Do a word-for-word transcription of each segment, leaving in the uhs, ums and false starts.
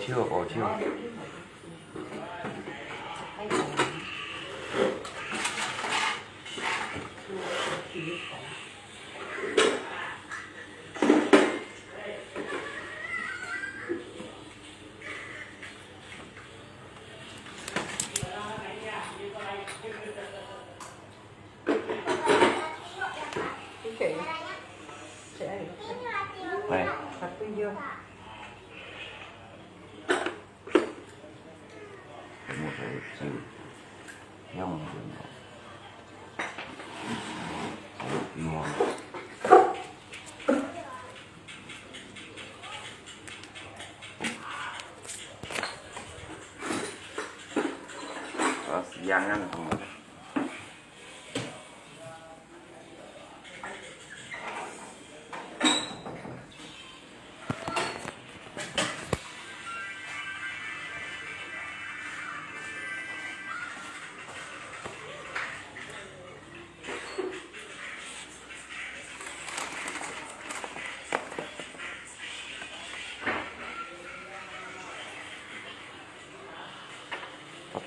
手，無手。 啊，是一樣个。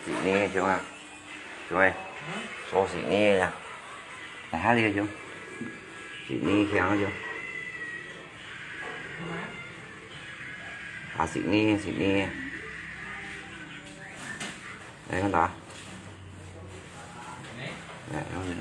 十二呢，兄啊，兄哎，十二呢呀，來下這个兄，十二兄啊兄，啊十二，十二，來看打，來，看這个。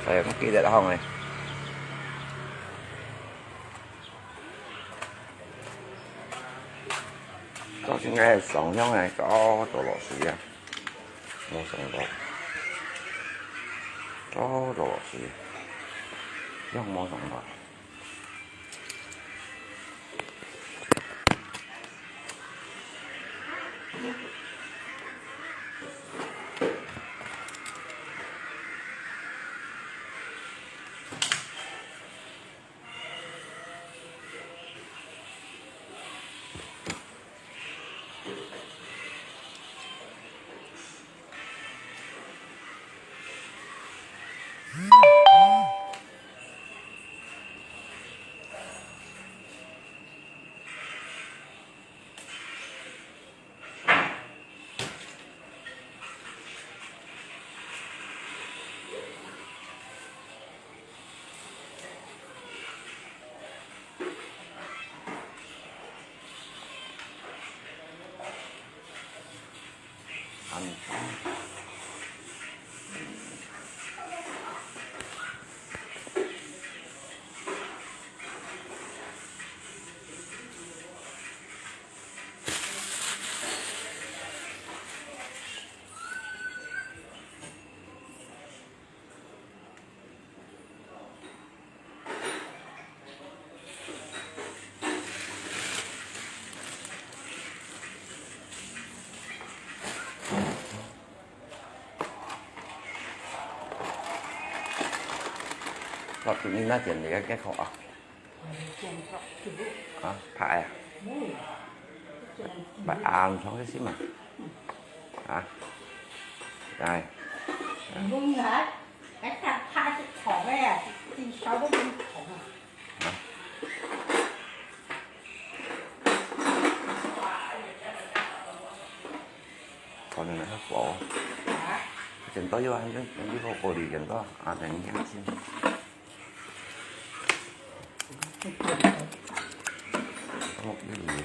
哎呀，記得好呢。到現在上香呢，早早落水啊，無上到，早早落水，又無上到。 落去你那點你个个口啊？啊，拍啊！拍啊，你从这些嘛？啊？哎。你讲你来，来看他是烤的呀，自己烧都给你烤了。啊？烤的那个薄。對啊，你，你好好理解个，啊，等一下先。哦，這裡有。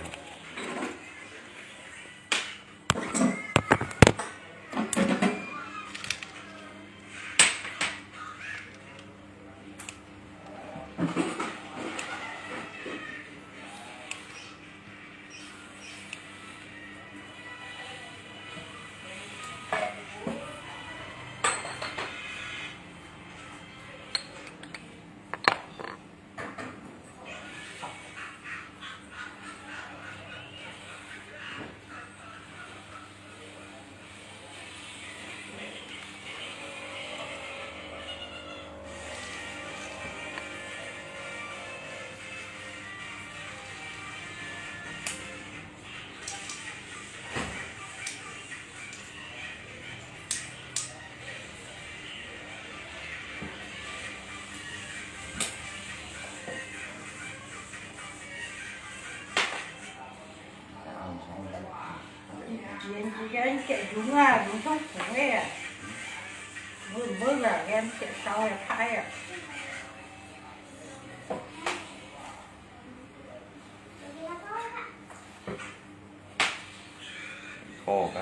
好个，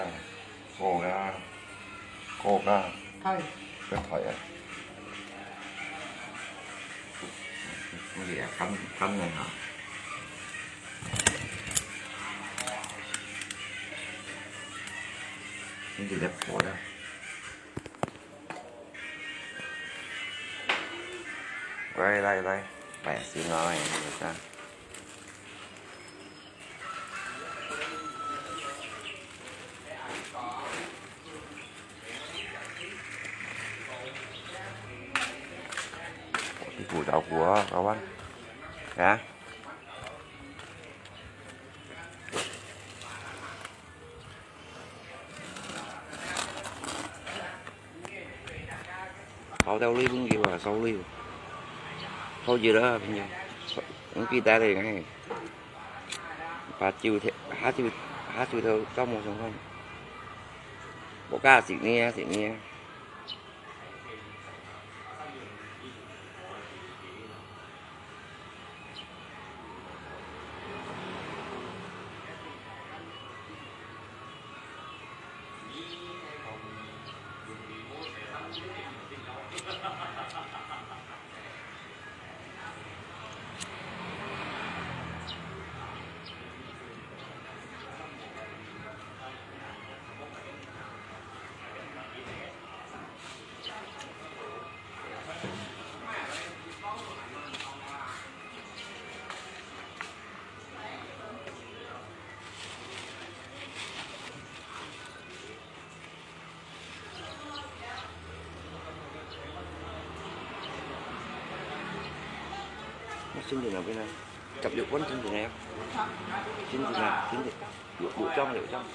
好个，好个。係。這塊啊。你也看，看了哈。你直接破了。來，來，來，來，先來，你看。 Đi phủ cháu của các bạn. Hả? Thâu theo lý bưng gì mà sau lý. Thâu gì đó, bây giờ. Không biết ta đây này. Bà chịu thế, há chịu, há chịu theo cháu mua xong không? Bộ ca xịt nia, xịt nia. Nó xin thì nào cái này. Chụp được quán xin thì này. Xin thì nào, xin thì. Được, được trong, được trong.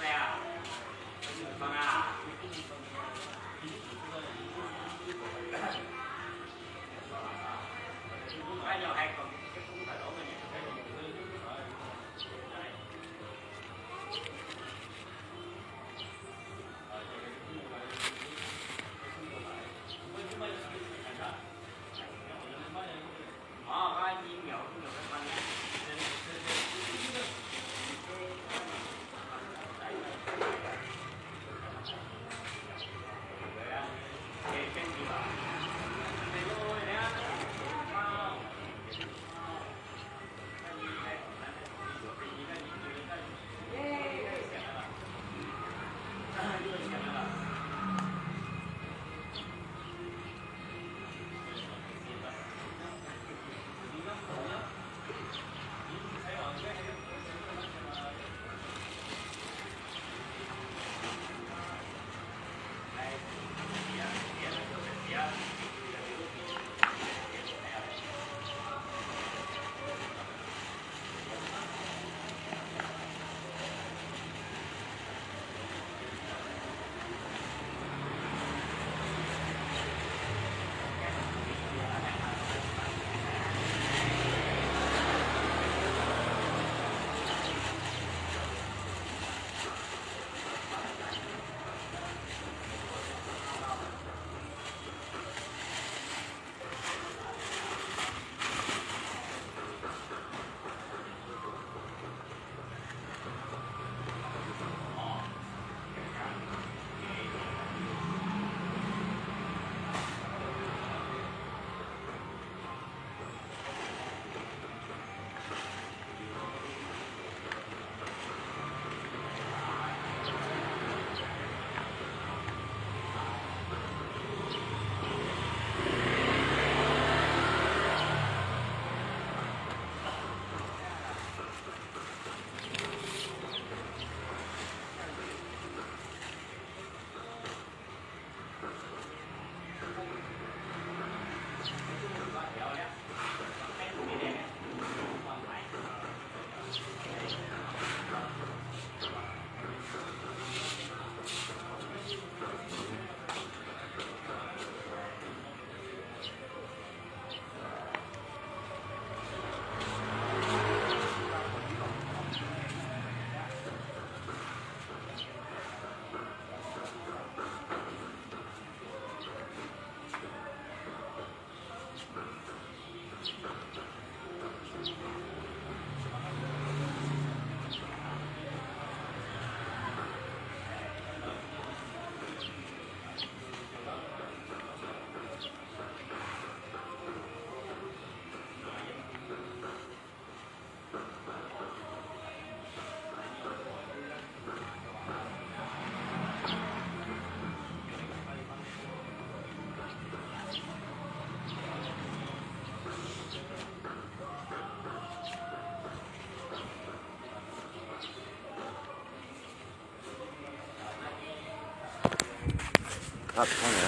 啊，看啊，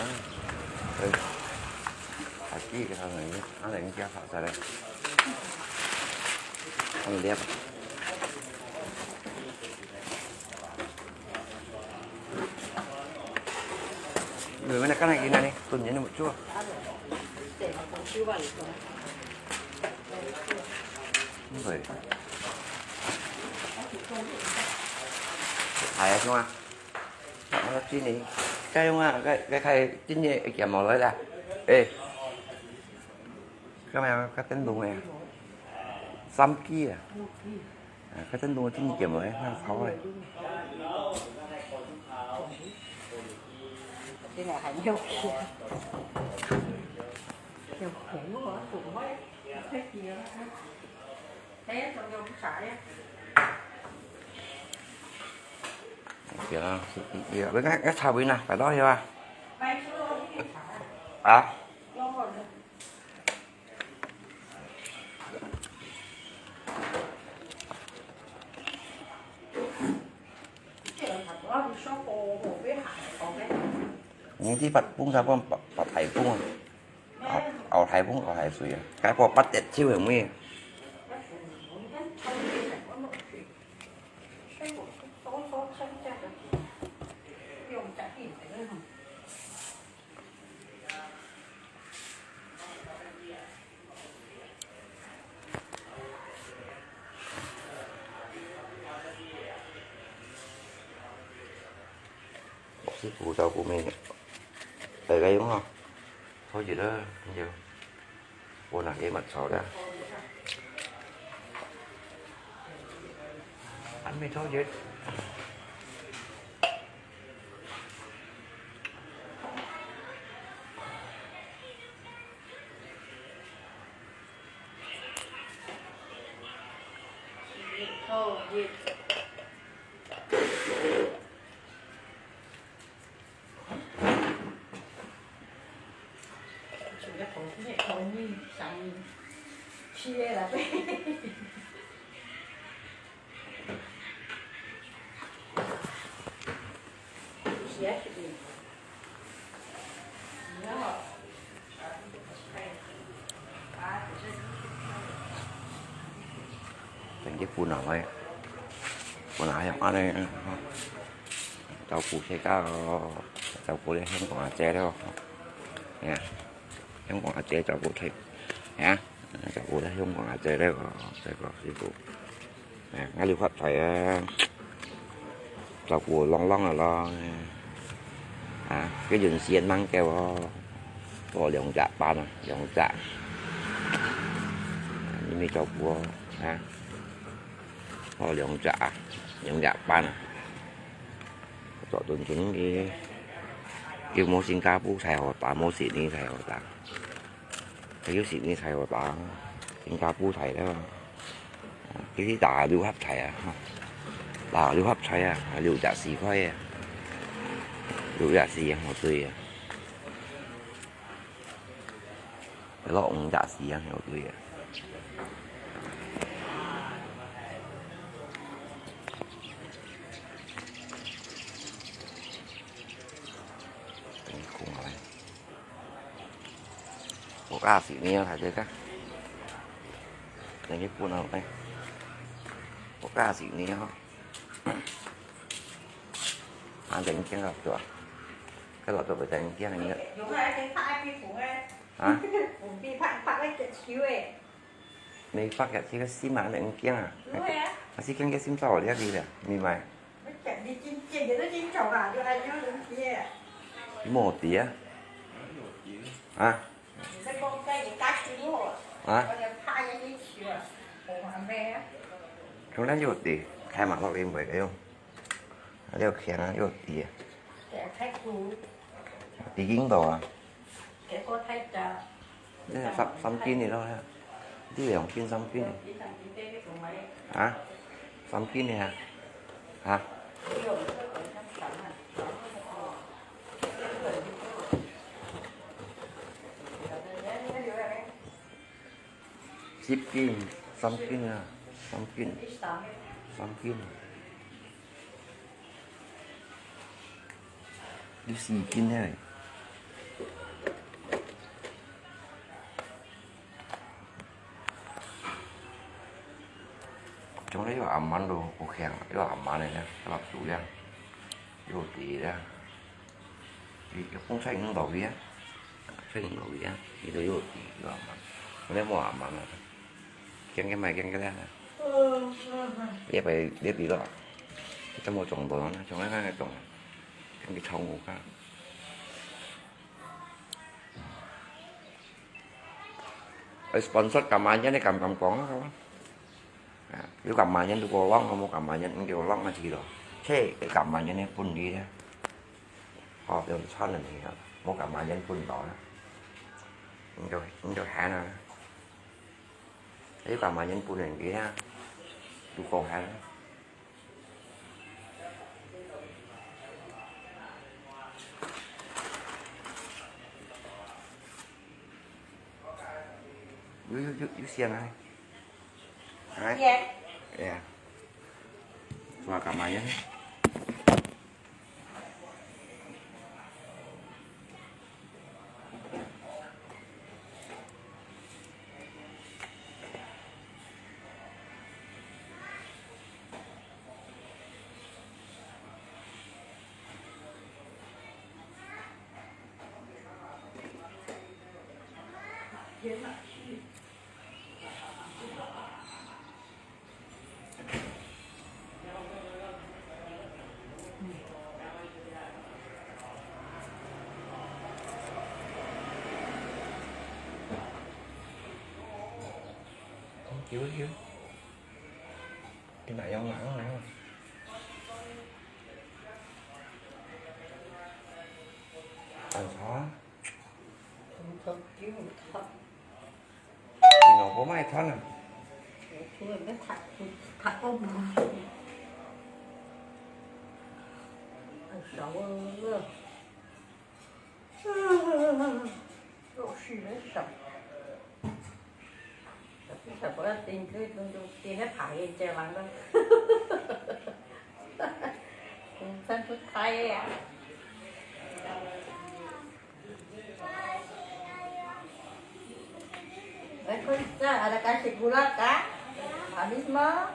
哎，还记得他那个，他那个家法在嘞，他那个，你们那刚才给那里，都年那么做，对，哎呀，兄啊。 啊，真个，該樣啊，該，該開真个會撿無來啦。誒，該麼个，該燈籠誒，三支啊。啊，該燈籠真个撿無來，那好誒。真个還有錢，有錢我做咩？ 對啊，對啊，該，該茶杯呢？擺到去啊？啊？你這把風沙放白，白颱風啊？ 熬，熬颱風，熬颱水啊，該個八隻手係咩？師傅照顧咩？大家用啊，好熱啊，有。 我拿給抹茶的。還沒抽血。等佢分下來，分下來，恁呢，照顧自家咯，照顧這香港阿姐咯，哎呀，香港阿姐照顧佢，哎呀，照顧這香港阿姐咧，這個師傅。 啊，𠊎有發財啊，照顧朗朗啊咯。啊，該人先吂夠哦，哦，兩隻半啊，兩隻。啊，你咪照顧哦，啊，哦，兩隻啊，兩隻半啊。做頓陣个，又無新加坡大好打，無悉尼大好打。 佢有悉尼大好打，新加坡大了。佢去打六合彩啊，打六合彩啊，六隻四塊啊，六隻四啊，好對啊。落五隻四啊，好對啊。等佢講下來。 屋下食呢，大姐家。等佢搬落來。屋下食呢吼。啊，等佢驚啊，對吧？該老豆會等佢驚个。有个還得拍一幅誒。啊？紅筆拍，拍个結球誒。 你發个這個心啊，恁驚啊？毋會啊。還是驚个心燥了你了，明白？你講你真，真个都真重啊，就還有人接。你無跌啊？啊？你在講在你家去路啊？啊？我就怕人家去啊，我還沒啊。從來有跌，開馬路你袂用。 啊，你有強啊，你有跌啊。對啊，太苦。跌緊到啊。結果太大。你三，三斤个咯，你兩斤三斤个。啊？三斤个啊？啊？ 十斤，三斤啊，三斤，三斤。你四斤呢？從來有阿滿都毋驚，有阿滿个呢，擸樹了，有地了。佢風吹毋到佢啊，吹毋到佢啊，佢都有地有阿滿，我哋無阿滿啊，驚个賣驚个啦。你也別你別个，這無種多呢，從來看个種，跟佢炒我看。 Ai sponsor keamayan ni kam kam kong ah. Yu keamayan tu kolong, mo keamayan ngi kolong na silo. Che keamayan ni pun di ya. Ho, yung chan ni ya. Mo keamayan pun to na. Ngi ngi han na. Yu keamayan pun ngi ya. Tu kong han. Yu yu yu yu siang ai. Ai. Ya. Suaka maya. Thank you, you. Cái này không lạ lắm. Ăn khó. Không, không, chứ không khó. Thì nó có mai thoát à? Ủa, tôi mới thật, thật ôm mà. Ăn sáu. Ủa, xì lấy sáu. Tapi siapa tinggi tunjuk dia pakai jalan tu. Insan tu kaya. Eh, kau tak ada kasih gula kah? Habis mah.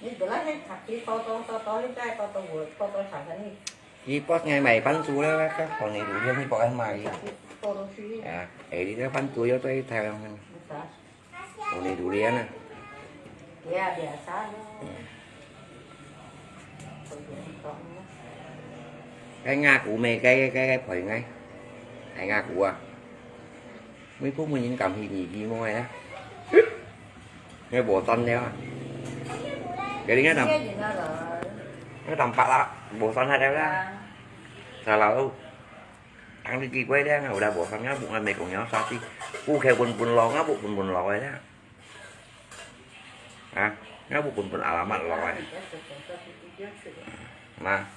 Ni jelas ni kaki toto toto ni cai toto toto toto sana ni. Ipos ngai mai pan su le ka kong ni du lian ipos ai mai. Toto si. Ya, eh di pan su yo toi Thai Wan. Bisa. Uni durian ah. Ya, biasa. Cái Nga cũ mê cái cái cái phổi ngay. Cái Nga cũ à. Mấy phút mình nhìn cảm thì nhỉ gì môi á. Nghe bộ tân đeo à. Cái đi nghe tầm. Nghe tầm pạ lạ. Bộ tân hai đeo đó. Sao là Ang di ki kuai liang, udah bosan ngabuk ngan mekong nyawa sati. Ku khe pun pun lo, ngabuk pun pun lo ya. Ha, ngabuk pun pun alamat lo ya. Nah.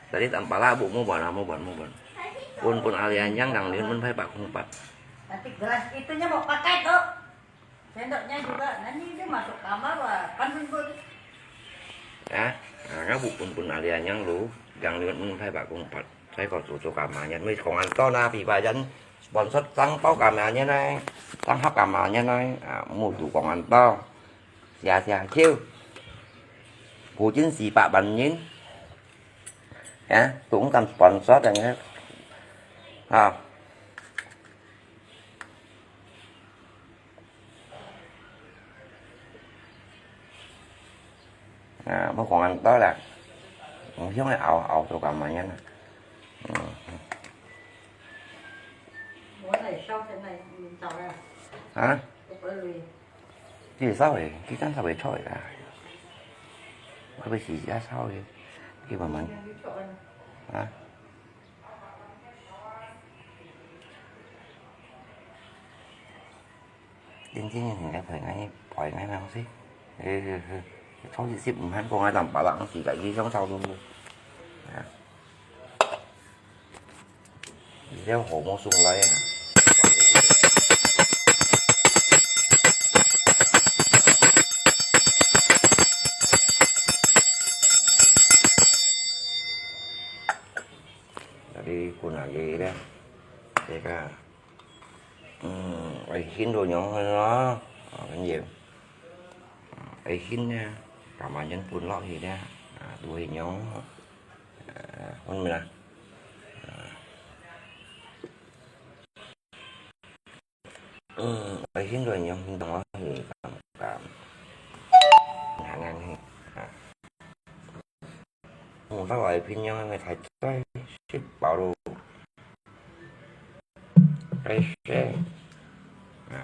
Jadi tampala bu mu bon, mu bon, mu bon. Pun pun alian yang dang liun mun phai pak kung pat. Tapi gelas itunya mau pakai tuh. Sendoknya juga, nanti dia masuk kamar, wah, kan ribut. Ya, nah, bu pun pun alian yang lu, yang liwat mun phai pak kung pat, phai kau tu tu kamar nyan, mui kong an to na, pi pa yan, sponsor tang pau kamar nyan nai, tang hap kamar nyan nai, ah, mu tu kong an to, sia sia chiu, bu jin si pak ban nyin, ya, tung kam sponsor dan ya, ha. À, mua còn ăn tới là còn thiếu cái ảo ảo tôi cầm mà nha. Ừ. Ủa, này sao thế này, mình tàu à? Hả? Ủa, bởi vì Cái sao vậy? Cái cán sao vậy thôi à? Có cái gì ra sao vậy? Cái mà mình Mình đi chọn. Hả? Tiên tiên thì cái phải ngay, phải ngay mà không xí. Ê, ê, ê. Thôi thì xếp mình hẳn con ai làm bảo lãng thì cái gì không sao luôn. Hả? Video hổ mua sung lấy à. Jadi, 分下佢咧，這個，嗯，愛熻到樣去咯，啊，跟住，啊，愛熻呢，慢慢先分落去咧，啊，都會樣，啊，分明啦，啊。 嗯，愛熻到樣，熻到𠊎係感覺，難難去，啊。嗯，到來熻樣个太在，食飽咯，該食，啊。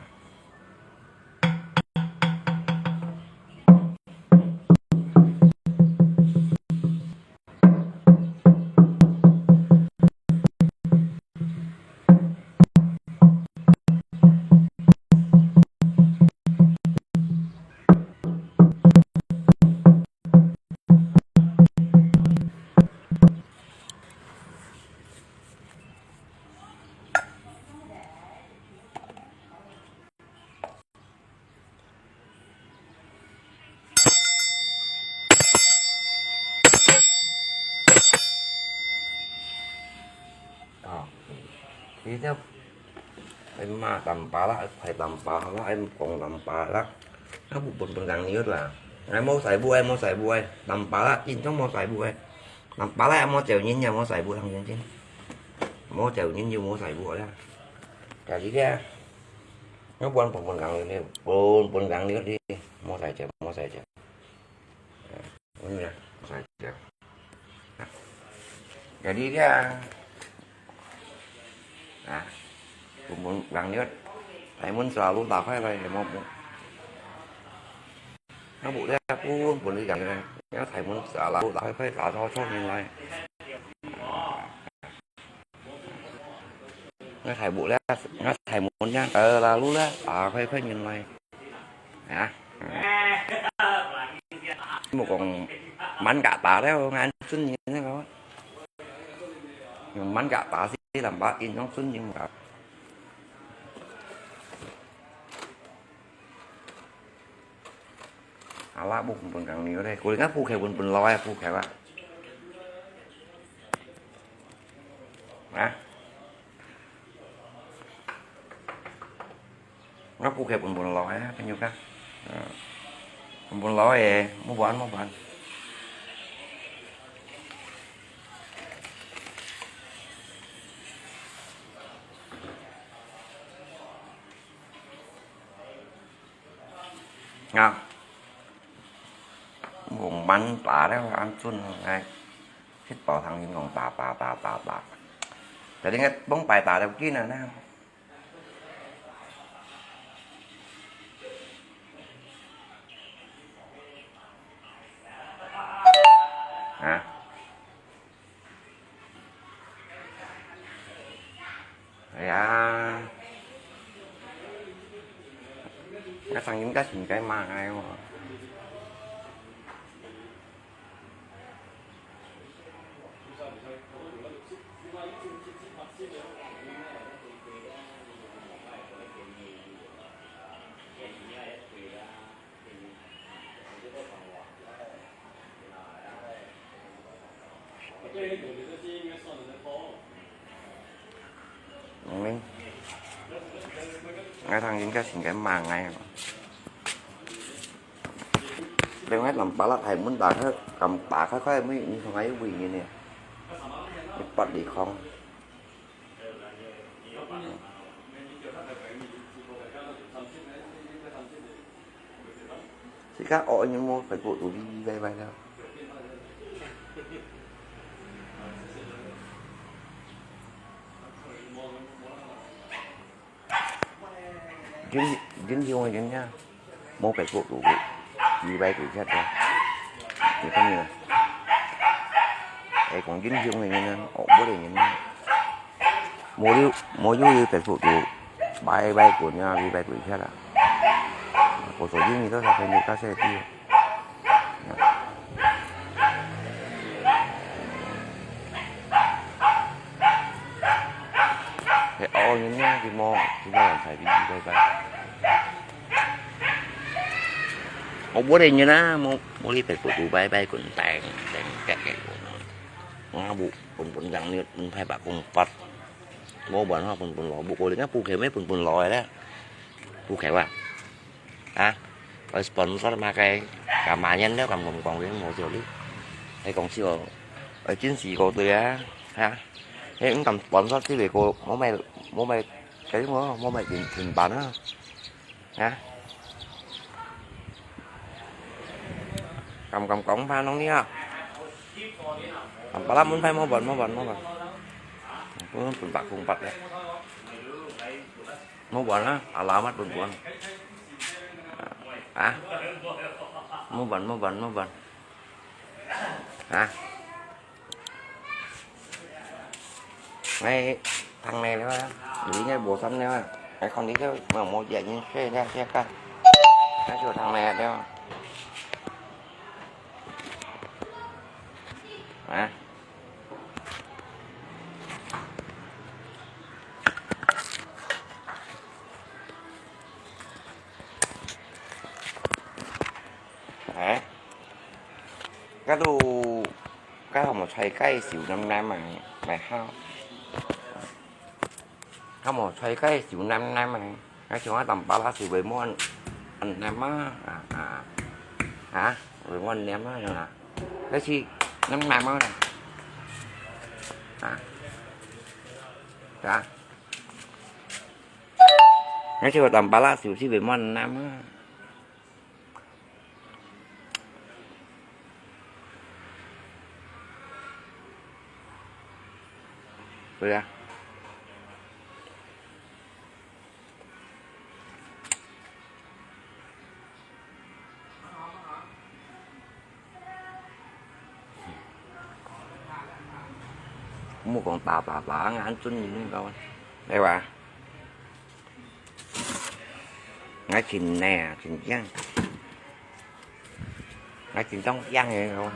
啊，佢就，哎媽，淡薄啦，快淡薄啦，哎，講淡薄啦，啊，分分人了啦，哎，無細部哎，無細部哎，淡薄啦，真正無細部哎，淡薄啦，無照人也無細部，當然真，無照人就無細部啦，就係這，我分分人了，分分人了，無細隻，無細隻。 Ini ya, saja. Nah, jadi dia, nah, kumpul bang lihat, saya mun selalu tak payah lah, dia mau. Nah, bu dia pun, pun dia, ya, saya mun selalu tak payah, tak cocok ni lah. Ngài thầy bộ lẽ, ngài thầy muốn nha, ờ, là lúc lẽ, à, phải, phải nhìn lại. Hả? Một con mắn gà tá đấy, ngài ăn xuân nhìn thế đó. Mắn gà tá xí làm bát in trong xuân nhìn một cái. Ala bu pun kang ni deh. Kuli kan pukhe pun pun lawai pukhe ba. Hah? Ngap pukhe pun pun lawai, penyuka. Pun pun lawai, muban, muban. Nga. Mông mắn tá đấy, ăn chun ngay. Xít bảo thằng nhìn ngòng tá, tá, tá, tá, tá. Jadi nget bông pai tá đâu kia nè, nè. Hả? Ây da. Cái thằng những cái gì cái mà ai mà. Ừm. Ngay thẳng những cáiสิ่งcái mà ngay. Đừng hết làm bá lắc hay muốn đá hết, cầm bá khai khai mới như không ai quý như nè. Bắt đi không. Xí khắc ôi nhưng mà phải bộ tủ đi đi bay bay đâu. Dính, dính hiu dính nha. Mô pek kuk tu kuk. Yi bai kui chat da. Ni kan ni na. Ai kong jin hiu ni ni na. Ok, boleh ni na. Mô liu, mô yu yi pek kuk tu. Bai bai kun ya, yi bai kui chat da. Ko so jin ni to sa kan ni ka se ti. He, oh, yun na, di mo, di mo lang sai di, di, di. Oh, boleh yun na, mo, mo li pek tu bai bai kun teng, teng, teng, teng, kun. 啊，無，本本洋肉，本派白公八，無辦法，本本老，無可能啊，補給咩本本老个咧，補給啊，啊，來sponsor嘛該，幹嘛人了，敢敢講个，無道理，還講笑哦，哎，真是个對啊，哈，哎，你敢sponsor這個，無買，無買，該個，無買平，平板啊。 啊？敢敢講話攏你啊？Ampara門牌無辦，無辦，無辦。本本白公八个。無辦啊，alamat本本。啊？無辦，無辦，無辦。啊？ 哎，當然了啊，你應該無算了啊。哎，看你這毛毛眼睛睡了，這個，那就當然了。啊？哎，該都 該項無菜雞燒淰淰啊，來好。項無菜雞燒淰淰啊，該像啊Ampara燒會無恁淰啊，啊，啊，啊，會無恁淰啊，啊，該係淰淰啊，啊，啊，該像Ampara燒係會無恁淰啊。 對啊。莫講打打打，恁尊嚴个，對吧？ 𠊎盡靚啊，盡靚。𠊎盡當靚个，我。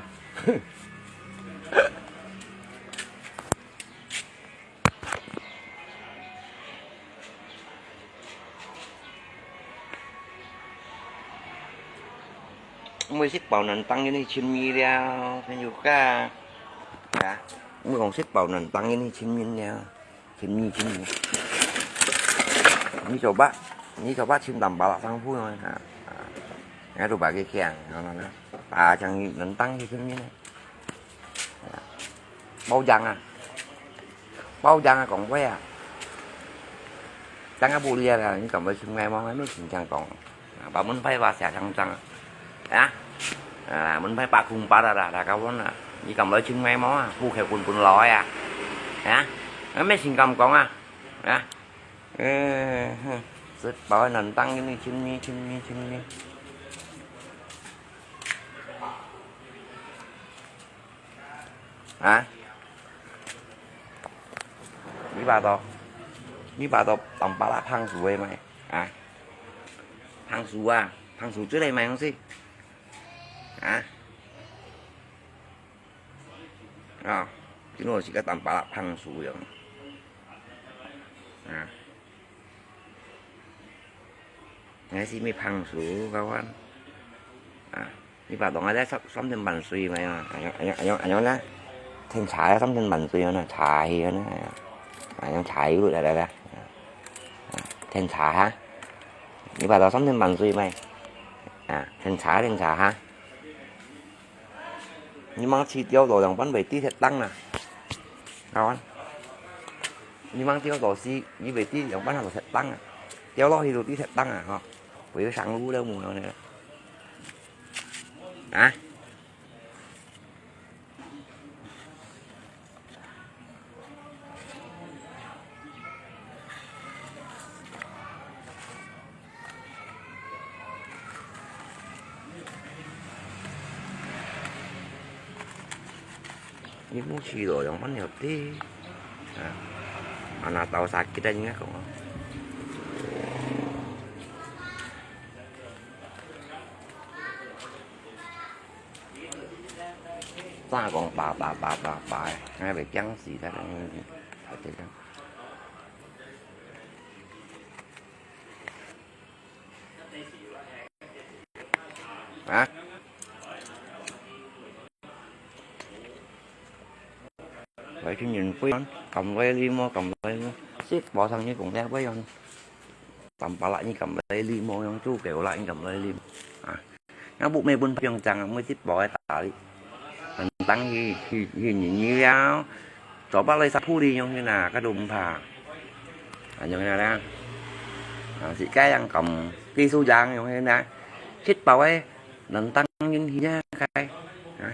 毋會食飽，恁當今日尋你了，朋友家。啊，毋會講食飽，恁當今日尋你了。 尋你，尋你。你做麼？你做麼尋Ampara上鋪呢？啊，啊，𠊎都把佢牽，啊，啊，啊，啊，像恁當去尋你呢。啊，包養啊，包養啊，講話啊。當然無理啊，你敢會尋𠊎無？𠊎無親像講。 啊，把門牌話寫上張啊。啊？啊，門牌白空白啊啦，大家問啊，你敢來尋𠊎無啊？補給本本來啊。啊？啊，咩先敢講啊？啊？嗯，哼，食飽恁當，你尋你，尋你，尋你。啊？你把到，你把到Ampara碰樹个咩？啊？碰樹啊，碰樹出來買東西。啊？啊，今日係个Ampara碰樹樣。啊？ 𠊎係毋係碰樹，kawan？啊，你把當下在三，三點半睡嘛，哎呀，哎呀，哎呀，哎呀啦，天茶啊，三點半睡啊，茶去啊，哎呀，哎呀，茶去了，來來來，啊，天茶哈，你把到三點半睡嘛，啊，天茶，天茶哈。 你吂試吊到樣般會跌忒檔啊？好啊。你吂吊到時，你會跌樣般會忒檔啊？吊落去都跌忒檔啊，吼。會有生路了無呢？啊？ 你莫試到樣般了的。啊，anak tau sakit啊，應該講啊。 正講吧吧吧吧吧，𠊎會驚死佢。啊？來去人飛，敢來啉無？敢來啉？食飽上去講這位樣，三百啦，你敢來啉無？樣做狗啦，你敢來啉？啊，那不沒分不用講啊，每食飽个打理，很當去去去你你了，走吧來沙普里用去哪，个都毋怕，啊，用了啦，啊，是該樣講，技術上用去哪，食飽个。 人當然去啊，該，啊，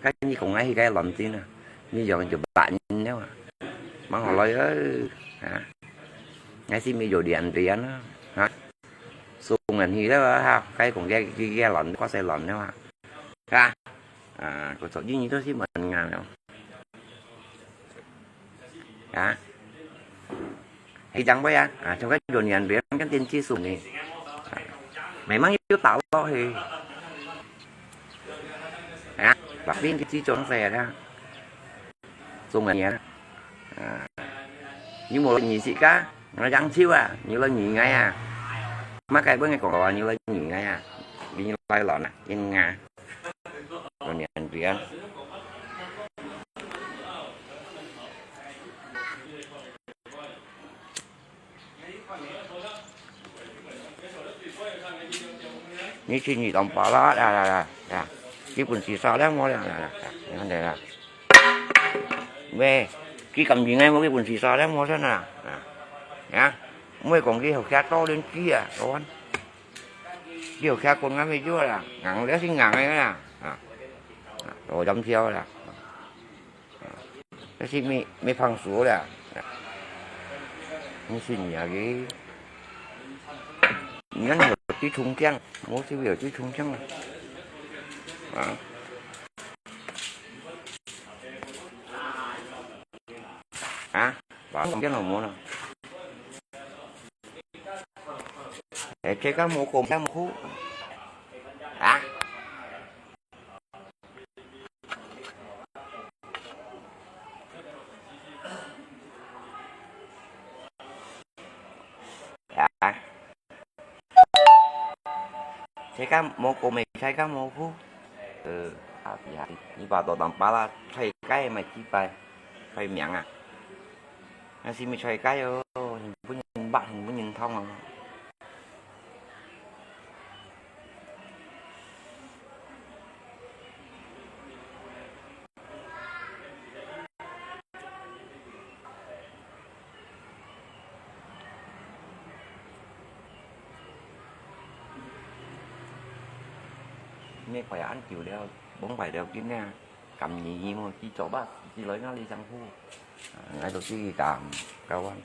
該你講啊，去該亂真啊，你用就八年了啊，蠻好來啊，啊，該是沒有兩年啊，啊，送人去了啊，哈，該講該該該亂，掛塞亂了啊，啊，啊，我昨日你都是問啊了，啊。 係恁樣啊，啊，像該有年別人个電視上呢，啊，慢慢又打落去，啊，白冰个這種事啊，中年啊，啊，你無二十个，我養手啊，你來二个啊，麼个分你講啊，你來二个啊，你來亂啊，應啊，有年別人。 你去你當巴拉啦啦啦啦，基本是啥了無了啦啦啦，你看這啦。喂，佢感情个無基本是啥了無先啊？啊，啊，毋會講佢學下多年紀啊，講，佢學下講啊，沒有啦，硬了是硬个啦，啊，啊，多飲酒啦。 這是沒，沒放手了。你是你啊个，你看有最衝勁，我是不是有最衝勁了？啊？啊？把衝勁了沒了？哎，這個蘑菇，這蘑菇。啊？ 啊，菜乾蘑菇咩？菜乾蘑菇。呃，啊，你把多當巴拉菜乾買幾擺，菜名啊？那是咩菜乾哦？你不能拔，你不能痛哦。 你快恁久了，崩壞了，今日咁熱，佢做乜，佢來那裡辛苦，啊，𠊎都自己काम，搞完，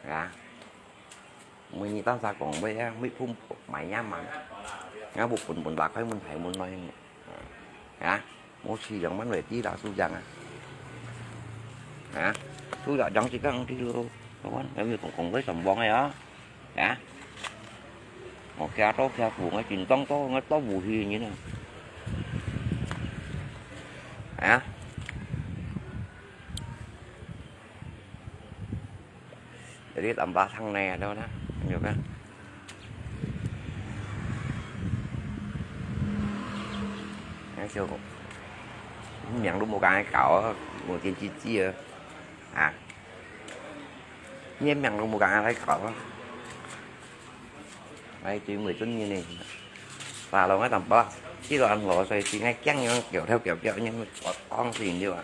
啊。 每日當下講話啊，每分買呀嘛，啊，不分分打開門開門來，啊，無去兩萬位地啦，是這樣啊，啊，是這樣子講的咯，我講，咱們講講為什麼个啊，啊，我家到家父，我緊張到我到無去人啊，啊。 Jadi tambah sang nè đâu đó, nhiều cái. Nói siêu, miệng đúng một cái cậu, một cái chi chi à. À. Nhé miệng đúng một cái lấy cậu. Đây, chỉ mười tuần như này. Và lâu ngay tầm bao. Chỉ là ăn lỗ xoay, chỉ ngay chăng như kiểu theo kiểu kiểu như có con gì như vậy.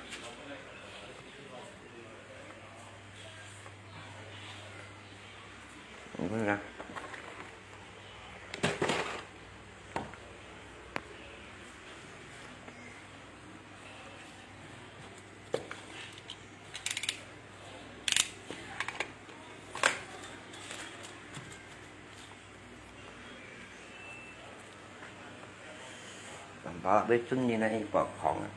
Nampak lah, bê chun ni na ipot khong.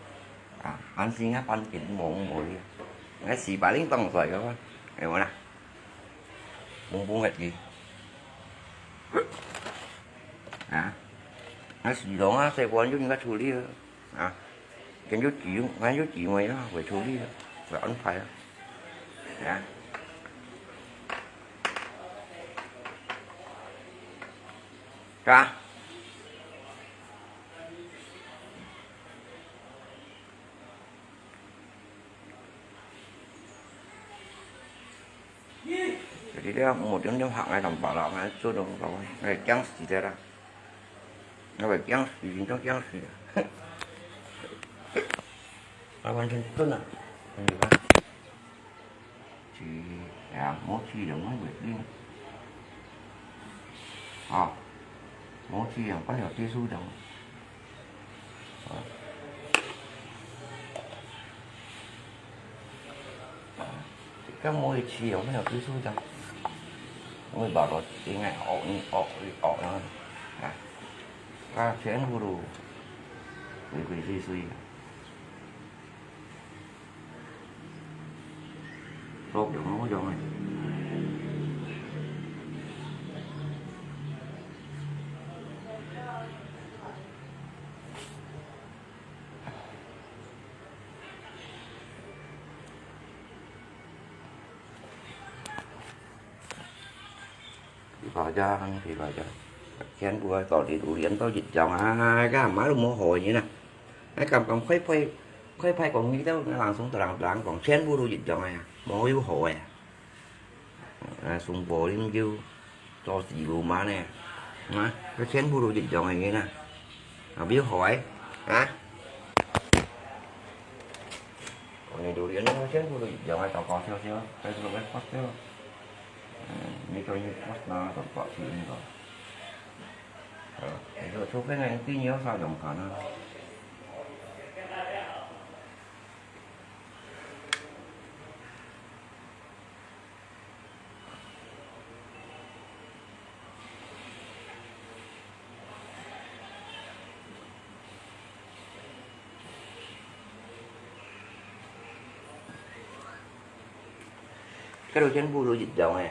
Ah, an sing ah, pan kin mong mori. Ngai si paling tong soi ka. Ai mana? Bung bung ngat ki. Ah. Ngai si dong ah, sai kuan ju ni ka chuli. À, cái chút chỉ, ngay chút chỉ ngoài đó, phải thu đi đó, phải ăn phải đó. Hả? Hả? 个，無點點客，𠊎淡薄啦，𠊎做到，𠊎驚死个啦，𠊎會驚死，真正驚死。𠊎完全真啊，你看，是，哎呀，無去了，𠊎袂定。啊，無去了，半條技術了。 啊，這个無去用，沒有技術的。我把它應該學，你學，你學啊，啊，它全部都鬼鬼祟祟的。都用，我用的。 地瓜醬，地瓜醬，全部愛搞啲榴蓮到一樣啊，該嘛都無好个呢。哎，剛剛快快快快講，你兜人送得人人講，全部都一樣个呀，無有好个呀。啊，送玻璃就做死路嘛呢，啊，佢全部都一樣个呢，啊，無有好个，啊。講你榴蓮全部都一樣个，大大小小，該係个發燒。 嗯，你做你做那个保持运动。呃，你说除非那个病要啥用看啊？ 該兜全部都一樣个。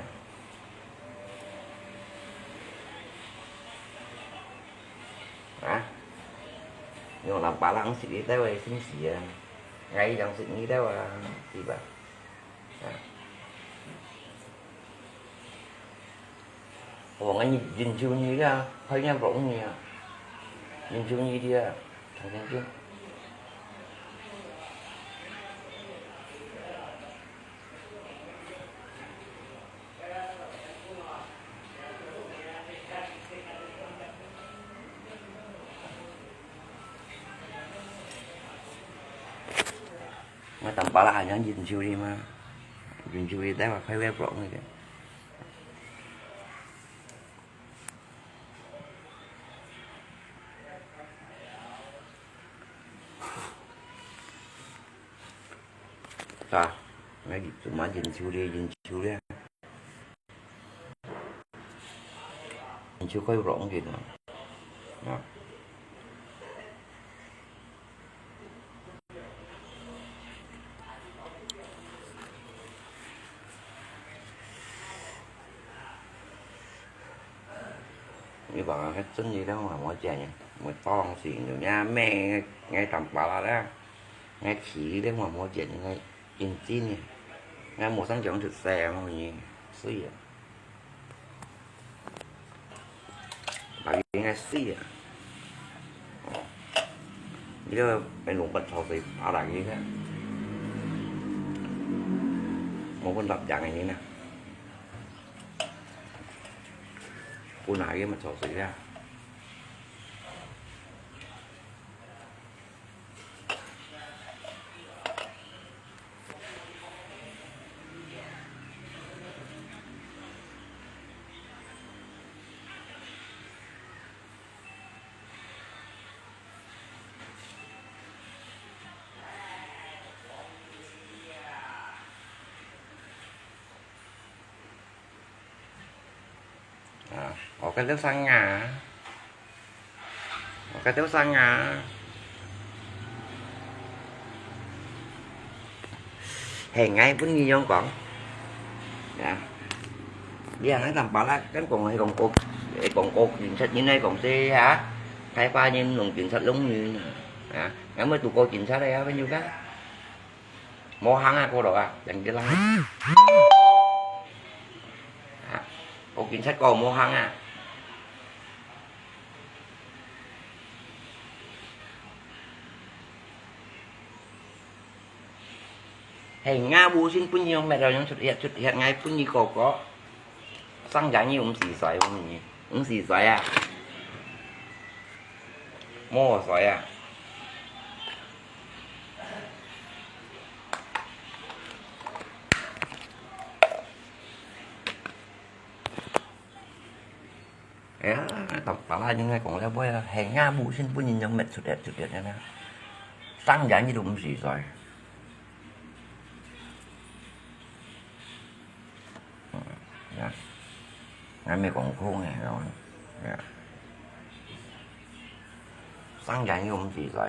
啊？用南巴人食个兜个信息啊，𠊎一樣食你兜啊，係吧？啊。 哦，𠊎忍，忍受你个，害人不容易啊，忍受你个，常常见。 Nga tampa la hanya jin churi ma. Jin churi tayo, kaya promo niya. Ta, nga cuma jin churi, jin churi. Jin churi kaya promo niya. Na. Ni bang ka chun ni dang ma mo jian ni, mo tong si ni nya me ngai tam pa la da. Ngai chi dang ma mo jian ni ngai in chin ni. Ngai mo sang jiang chut se mo ni. Sui ya. Lagi ngai si ya. Ni ka pen lung pat chau si pa lagi ka. Mo pun tap jang ni na. Pun lagi ma chau si ya. Ah, okay, tu sang nga. Okay, tu sang nga. Hè, ngai pun ni yong kong. Ya. Dia ngai tam pa la, kan kong hai kong kok, hai kong kok jin sat ni nai kong se ha. Khai pa ni nung jin sat long ni. Ya. Ngai mo tu kok jin sat ya, pun juga. Mo hang a, ko lo a, yang jelas. Ha, ko kin sat ko mo hang a. Hei, nga bu sin pun yong met yong sut hiat, sut hiat ngai pun ni ko ko. 上家你毋使衰，毋使衰啊，莫衰啊。哎呀，大把啦，應該講了尾啊，係啊，無心分人樣搣出來出來个啦。上家你都毋使衰。嗯，呀，𠊎毋係講空个，呀，上家你都毋使衰。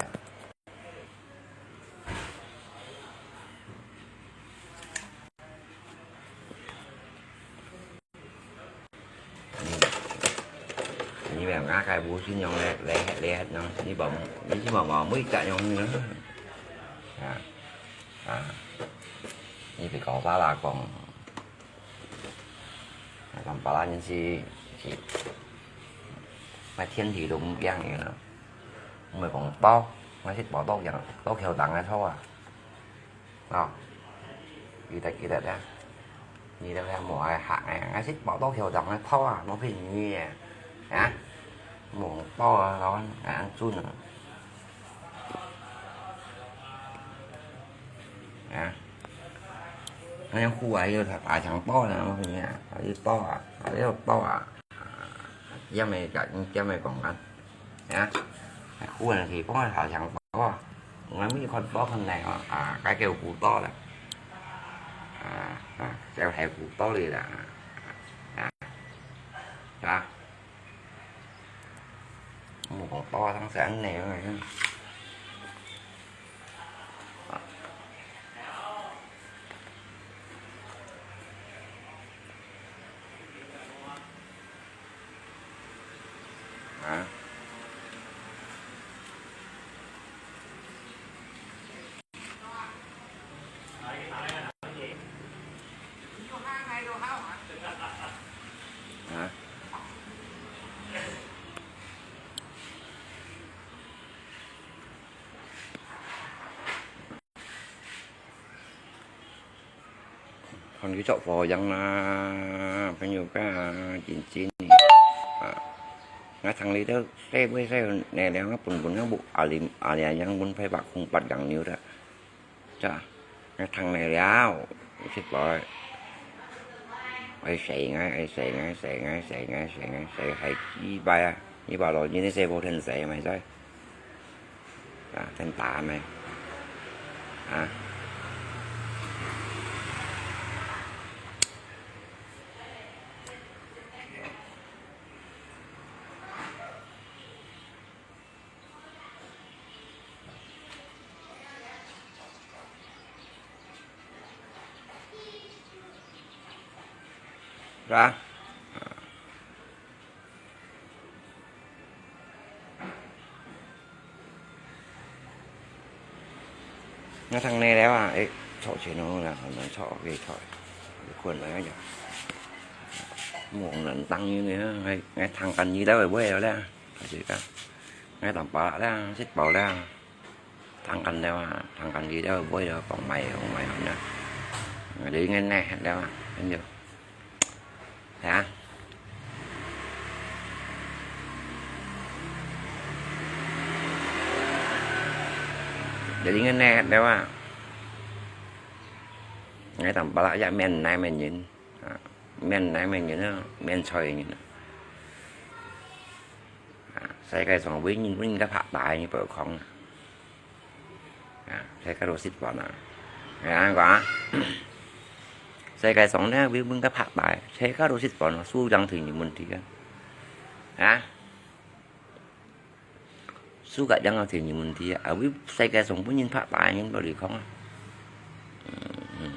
你，你明啊，該無信用咧，咧，咧，你無，你無，無，每隻用呢。啊，啊，你別搞巴拉講，啊，講巴拉人是，是，買天地都毋驚个啦。毋係講刀，買食包刀樣，刀口當个錯啊。 哦，記得記得啊，你兜係無愛客个，𠊎食包到口當个泡啊，無騙你个，啊，無包啊，老闆，𠊎恁準啊，啊，𠊎樣苦啊，又打槍包呢，無騙你啊，又包啊，又包啊。 Jam个，jam个講啊，啊，苦个地方好像多啊，我咪看多看來哦，啊，該叫苦多啦，啊，啊，就係苦多哩啦，啊，啊，無講多，當時恁呢，啊。 啊。啊。 看佢著火樣啦，朋友家，真真啊！𠊎聽你兜細妹細呢，兩個本本个屋，阿林阿娘樣本派白空白樣牛的，咋？𠊎聽你了，識來。愛死𠊎，愛死𠊎，死𠊎，死𠊎，死𠊎，死𠊎，係幾擺啊？你把老人的細波天死咪在？ 啊，真打咩？啊。是吧？ 𠊎聽你了啊，誒，坐前頭啦，可能坐，可以坐，困了呀。無人當人呢，𠊎，𠊎聽緊你了，會了啦，大家，𠊎當飽啦，食飽啦。 聽緊了啊，聽緊佢兜會了，講賣，講賣好呢。你應該耐了啊，朋友。啊？你應該耐了啊。𠊎當巴拉也免耐免人，啊，免耐免人啊，免睬人啊。 啊，世界上有人，有人个拍打，你毋好講啊。啊，世界都失敗啊。啊，講啊，世界上呢，有人个拍打，世界都失敗啊，輸贏就有問題啊。啊，輸甲贏啊就有問題啊，啊，有世界上有人拍打，你毋好講啊。嗯，嗯。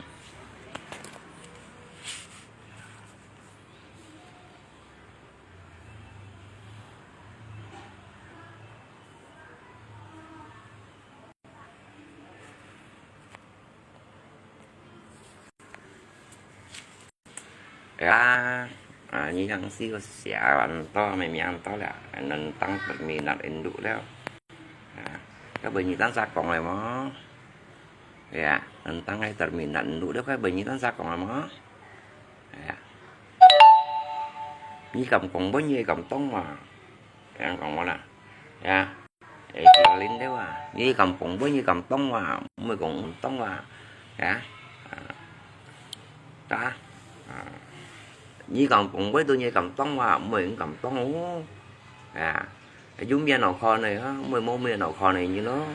Ya, ah, ini yang si usia anto memang anto lah, nentang peminat induk lah. Ah, ka bunyi tan sakong lah mo. Ya, nentang ai terminat induk lah ka bunyi tan sakong lah mo. Ya. 你敢講話，你敢當話，恁樣講無啦？呀，誒，小林對啊，你敢講話，你敢當話，毋會講毋當話，呀，啊，啊，你敢講話，你敢當話，毋會敢當哦，呀，有面好看个哈，毋會無面好看个人咯，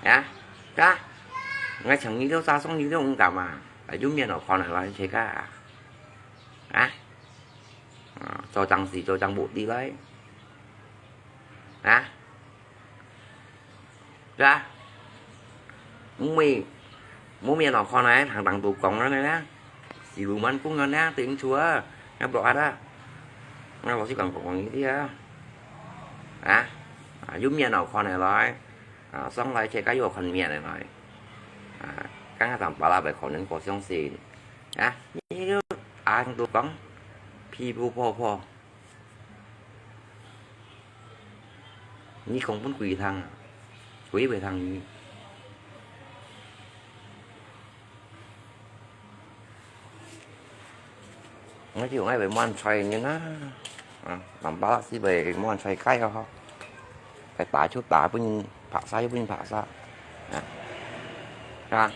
呀，啊，𠊎請你了，早上你了，毋敢啊，有面好看个啦，自家啊。 啊，啊，做正事做正目的來，啊，對啊，毋會，無面好看个，行行都講个呢，四五萬公个呢，對毋住啊，𠊎block啊，𠊎老實講講你知啊，啊，啊，有面好看个來，啊，上來自家有看面个來，啊，剛剛上巴拉个可能不相信。 啊，你就恁樣講，皮膚破破，你講分鬼聽啊，鬼會聽你。𠊎就愛會滿菜人啊，啊，南巴拉斯會滿菜雞啊吼，該打就打，分人拍殺就分人拍殺，啊，啊。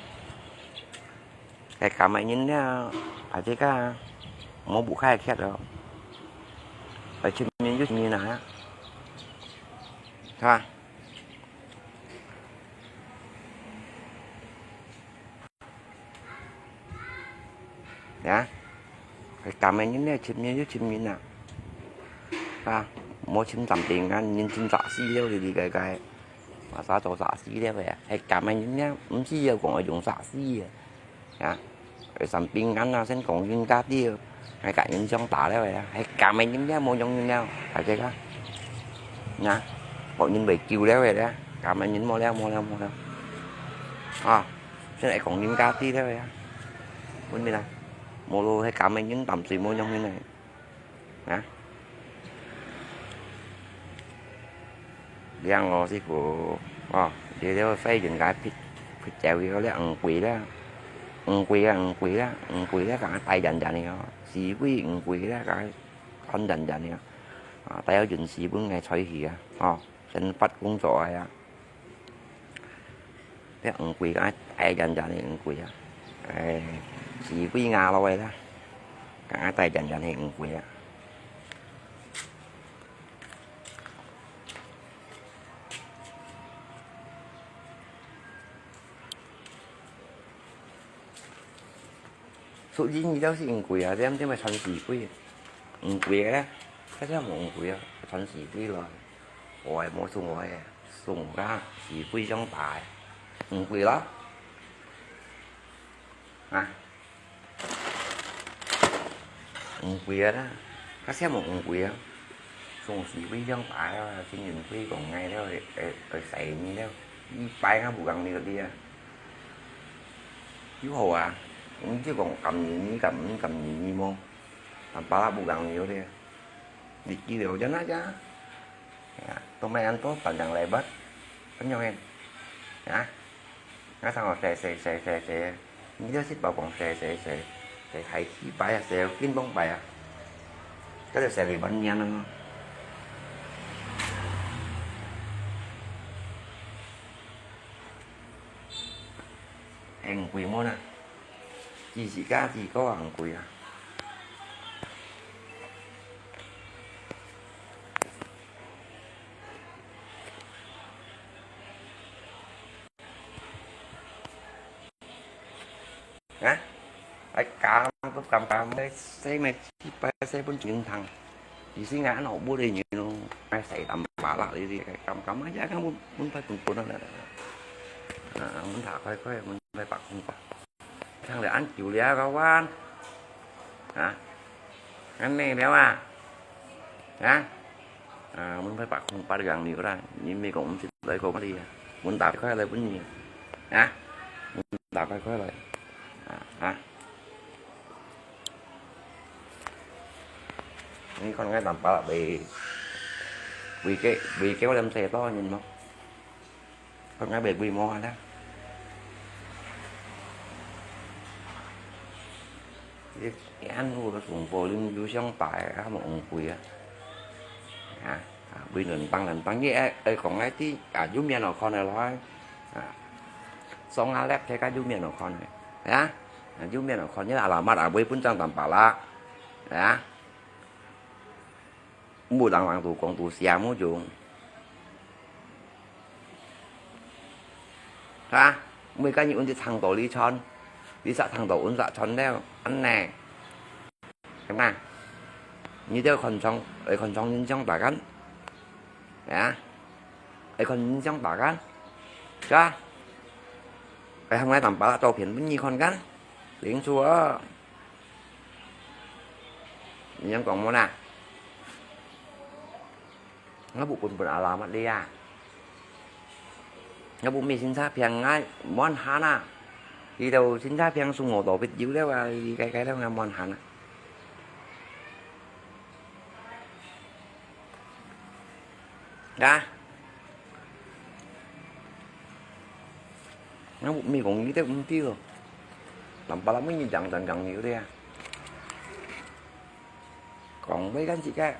該敢个人了，啊，這个，無不開缺哦。來，出面就出面啊，是吧？呀，該敢个人了，出面就出面啊，啊，無尋三平安，人尋殺死了，你你該該。 Masa做殺死了个啊，係敢个人呢，毋係要講愛用殺死个。啊，三平安啊，先講人家啲，係甲人相打了个啊，係敢个人呢，無用人了，大家看。啊，學人會救了个咧，敢个人無了，無了，無了。啊，先係講人家啲了个啊，分你啦，無咯，係敢个人，淡水無用人个。 啊？靚哦，師傅，哦，這條費用該撇，撇掉佢个咧，五鬼咧，五鬼啊，五鬼咧，五鬼咧，講大人人个哦，四鬼五鬼咧，講看人人个，啊，帶有運勢分个財氣啊，哦，先發工作个啊。 這五鬼啊，大人人个五鬼啊，哎，四鬼牙落个啦，講啊大人人个五鬼啊。屬於你就是五鬼啊，這樣就會傳四鬼，五鬼个咧，這樣無五鬼啊，傳四鬼咯。 我个無送我个，送个是非常大个，五鬼啦，啊，五鬼个啦，較少無五鬼啊，送是非常大个，真正非常个了，會會使你了，一擺啊無講你个啊，有好啊，你就講感恩你感恩感恩你無，但巴拉無講你个，你記得有真啊真。 啊，都買恁多分人禮物，分樣个，啊，啊，像我洗洗洗洗洗，你就識包講洗洗洗，洗太幾擺啊，洗到緊崩擺啊，該就洗禮物樣啊。很貴無啦，幾時價幾個啊，很貴啊。 啊，哎，敢都敢敢，該洗咩幾擺洗分錢通，其實𠊎安好無个人咯，𠊎洗淡巴拉哩哩，敢敢啊，也敢分分派分分啊，啊，分他快快，分派白空白。 聽了恁久了，kawan。啊，恁呢了啊？啊？啊，阮派白空白个牛啦，你毋係講毋識來講乜嘢啊？阮打開來分你啊，啊？阮打開開來，啊，啊？你看𠊎南巴拉未？未給，未給我點洗多人咯。 Pag nga baby mo ana. 你，你恁樣个送貨，恁有想法个，還無昂貴啊？啊，啊，為人幫人幫，你愛，愛講愛知，啊，有面好看个來，啊，送啊，倈，這个有面好看个，啊，啊，有面好看，你阿拉媽阿妹分張單巴拉，啊。 毋好人人都講都寫無用。哈？每個人搵隻長度來賺，你煞長度搵煞賺了，恁呢？係嘛？你兜看重，愛看重印象大間，啊？愛看印象大間，是吧？愛喊𠊎當巴拉照片分你看間，清楚哦。 你樣講無啦？𠊎毋分分阿拉乜哩啊！𠊎毋係新車病，𠊎無閒啊！佢兜新車病送我到別有了啊，佢該該了，𠊎無閒啊！啊！ 那我没讲你都毋对哦。Nampak lah，每日講講講有的啊。講會跟自家，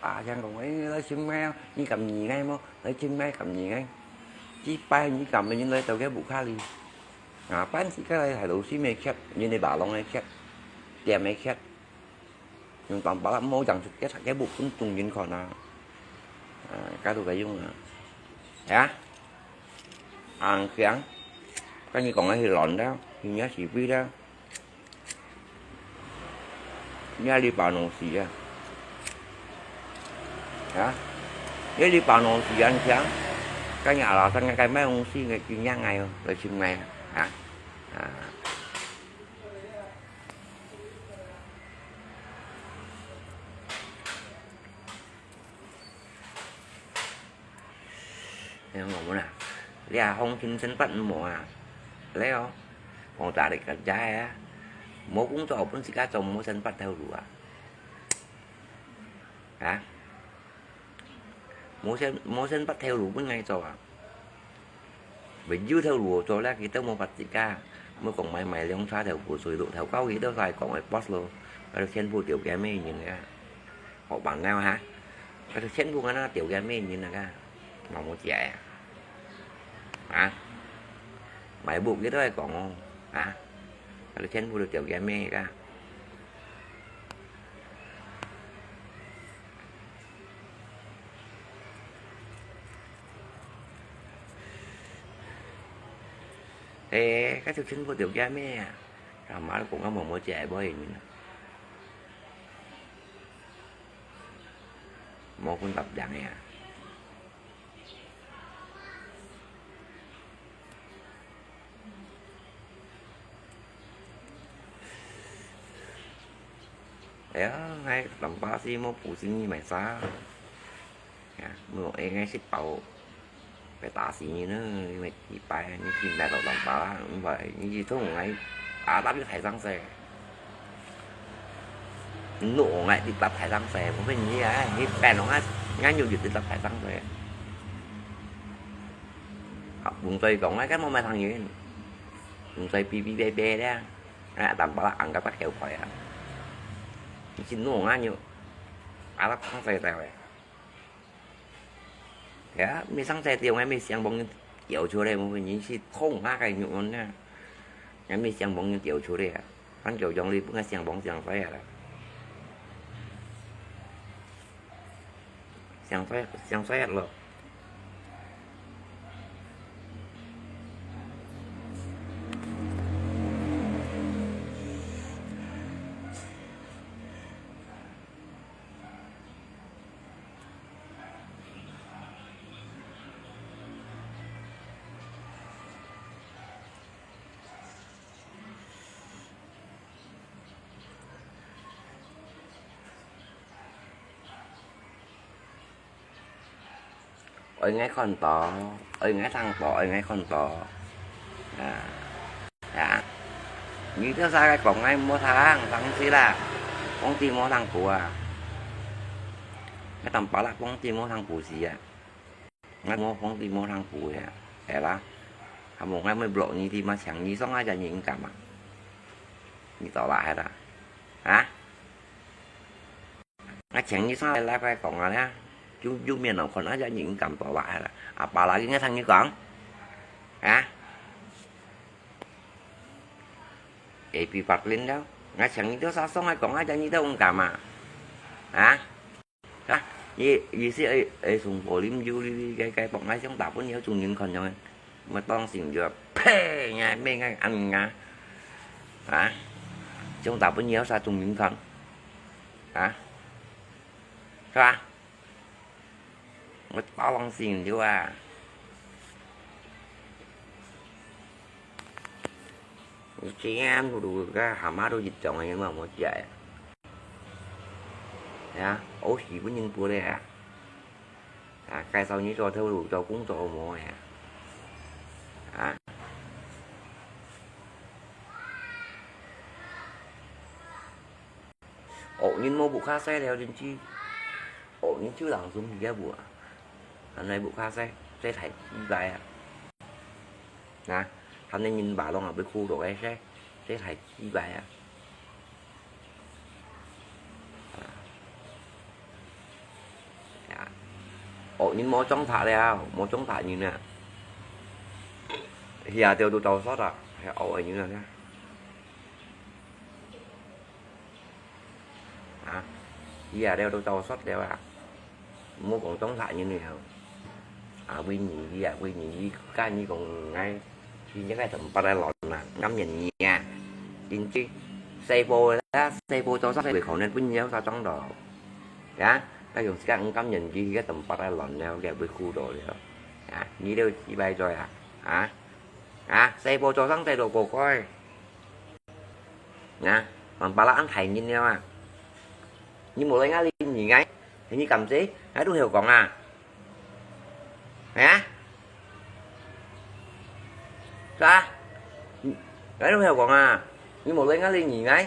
啊，像講，哎，來尋𠊎啊，你敢認𠊎無？來尋𠊎敢認𠊎？這擺你敢認來到該屋下哩？啊，搬自家來，還有新个客，你个馬龍个客，店个客。 用當巴拉無講出，該个部分中間看啊。啊，該都該用啊。呀，硬強，跟你講个係亂了，你也是對了。你也你把東西啊。啊，你你把東西硬強，跟你阿拉上个該賣東西个經驗哎喲，來尋𠊎啊。啊，啊。 你講無啦？你啊，紅星星八無啊？來哦，講打你个家啊，無工作分自家做，無星八頭路啊？啊？ 無星，無星八頭路分𠊎做啊？還有頭路做咧，佢都無法自家。莫講買，買兩車頭部水路，頭高佢都在講个boss咯，佢都全部丟給咩人啊？好辦了哈？佢都全部跟他丟給咩人啊？嘛無解啊？啊？買屋佢都在講哦，啊？佢都全部都丟給咩个？ 誒，該條全部條件咩啊？阿媽都講啊，無無姐妹人啊，無分別樣呀。 哎呀，𠊎當巴士無補習你買啥？呀，無，哎，𠊎食飽，會打死你呢，因為禮拜你去買到當巴啦，毋係，你去同𠊎阿爸又抬上去。 你弄𠊎直接抬上去，無分你啊，你變弄啊，𠊎又直接抬上去。啊，毋使講啊，該無買糖人，毋使嗶嗶嗶嗶咧，啊，淡薄仔紅个白條開啊，你去弄啊，又啊，拉上去在喂。 呀，毋係上車掉，𠊎毋係想幫你掉出來，無分你去痛啊，該肉呢。𠊎毋係想幫你掉出來啊，反正樣你分𠊎想幫想衰啊啦。想衰，想衰啊咯。 愛𠊎看到，愛𠊎聽到，愛𠊎看到。啊，啊，你這下講𠊎無聽，生氣啦，講你無聽過啊。𠊎當巴拉講你無聽過事啊。 𠊎無放你無通補个，係啦。還無𠊎會block你，你嘛想你上下隻人幹嘛？你走啦，係啦。啊？𠊎請你上來，來，來講啊啦，有，有面孔看啊，人敢多啦，啊，巴拉，應該聽你講，啊？A P Park Lin了，𠊎請你到啥上來講啊，人你都毋敢啊？啊？啊？你，你是愛，愛送火林油哩哩，該，該，講啊，像大本有種人看樣个，麼當心就，呸，呀，咩个，恁啊？啊？像大本有啥種人看？啊？ 是吧？我包王心就啊。你这样不如个蛤蟆都一种个，有没有？我讲呀，呀，我喜欢人不嘞啊。啊，介绍你做头路，做工作好无呀？啊？ 惡人無屋下蹛了，真係。惡人就人送去个屋啊。還來屋下蹛，蹛大雞排啊！啊，還來人爸攏也會苦惱个蹛，蹛大雞排啊！啊，啊，惡人無裝拆了，無裝拆人啊！去啊，掉都走煞啊，還惡人啊！ 啊，佢啊，了都走煞了啊！毋好講裝拆人了。啊，為你，佢啊，為你，佢跟你講，哎，佢應該同別个人啊，甘願你啊，真係細波啦，細波做煞，細波可能分你有啥裝到，呀，該用時間毋甘願佢，佢同別个人了，佢會苦惱了，啊，你了幾擺做啊，啊，啊，細波做上細路過過。 啊，還巴拉恁大人了啊！你無來𠊎理你𠊎，你敢知？𠊎都曉講啊！啊？是啊？𠊎都曉講啊！你無來𠊎理你𠊎，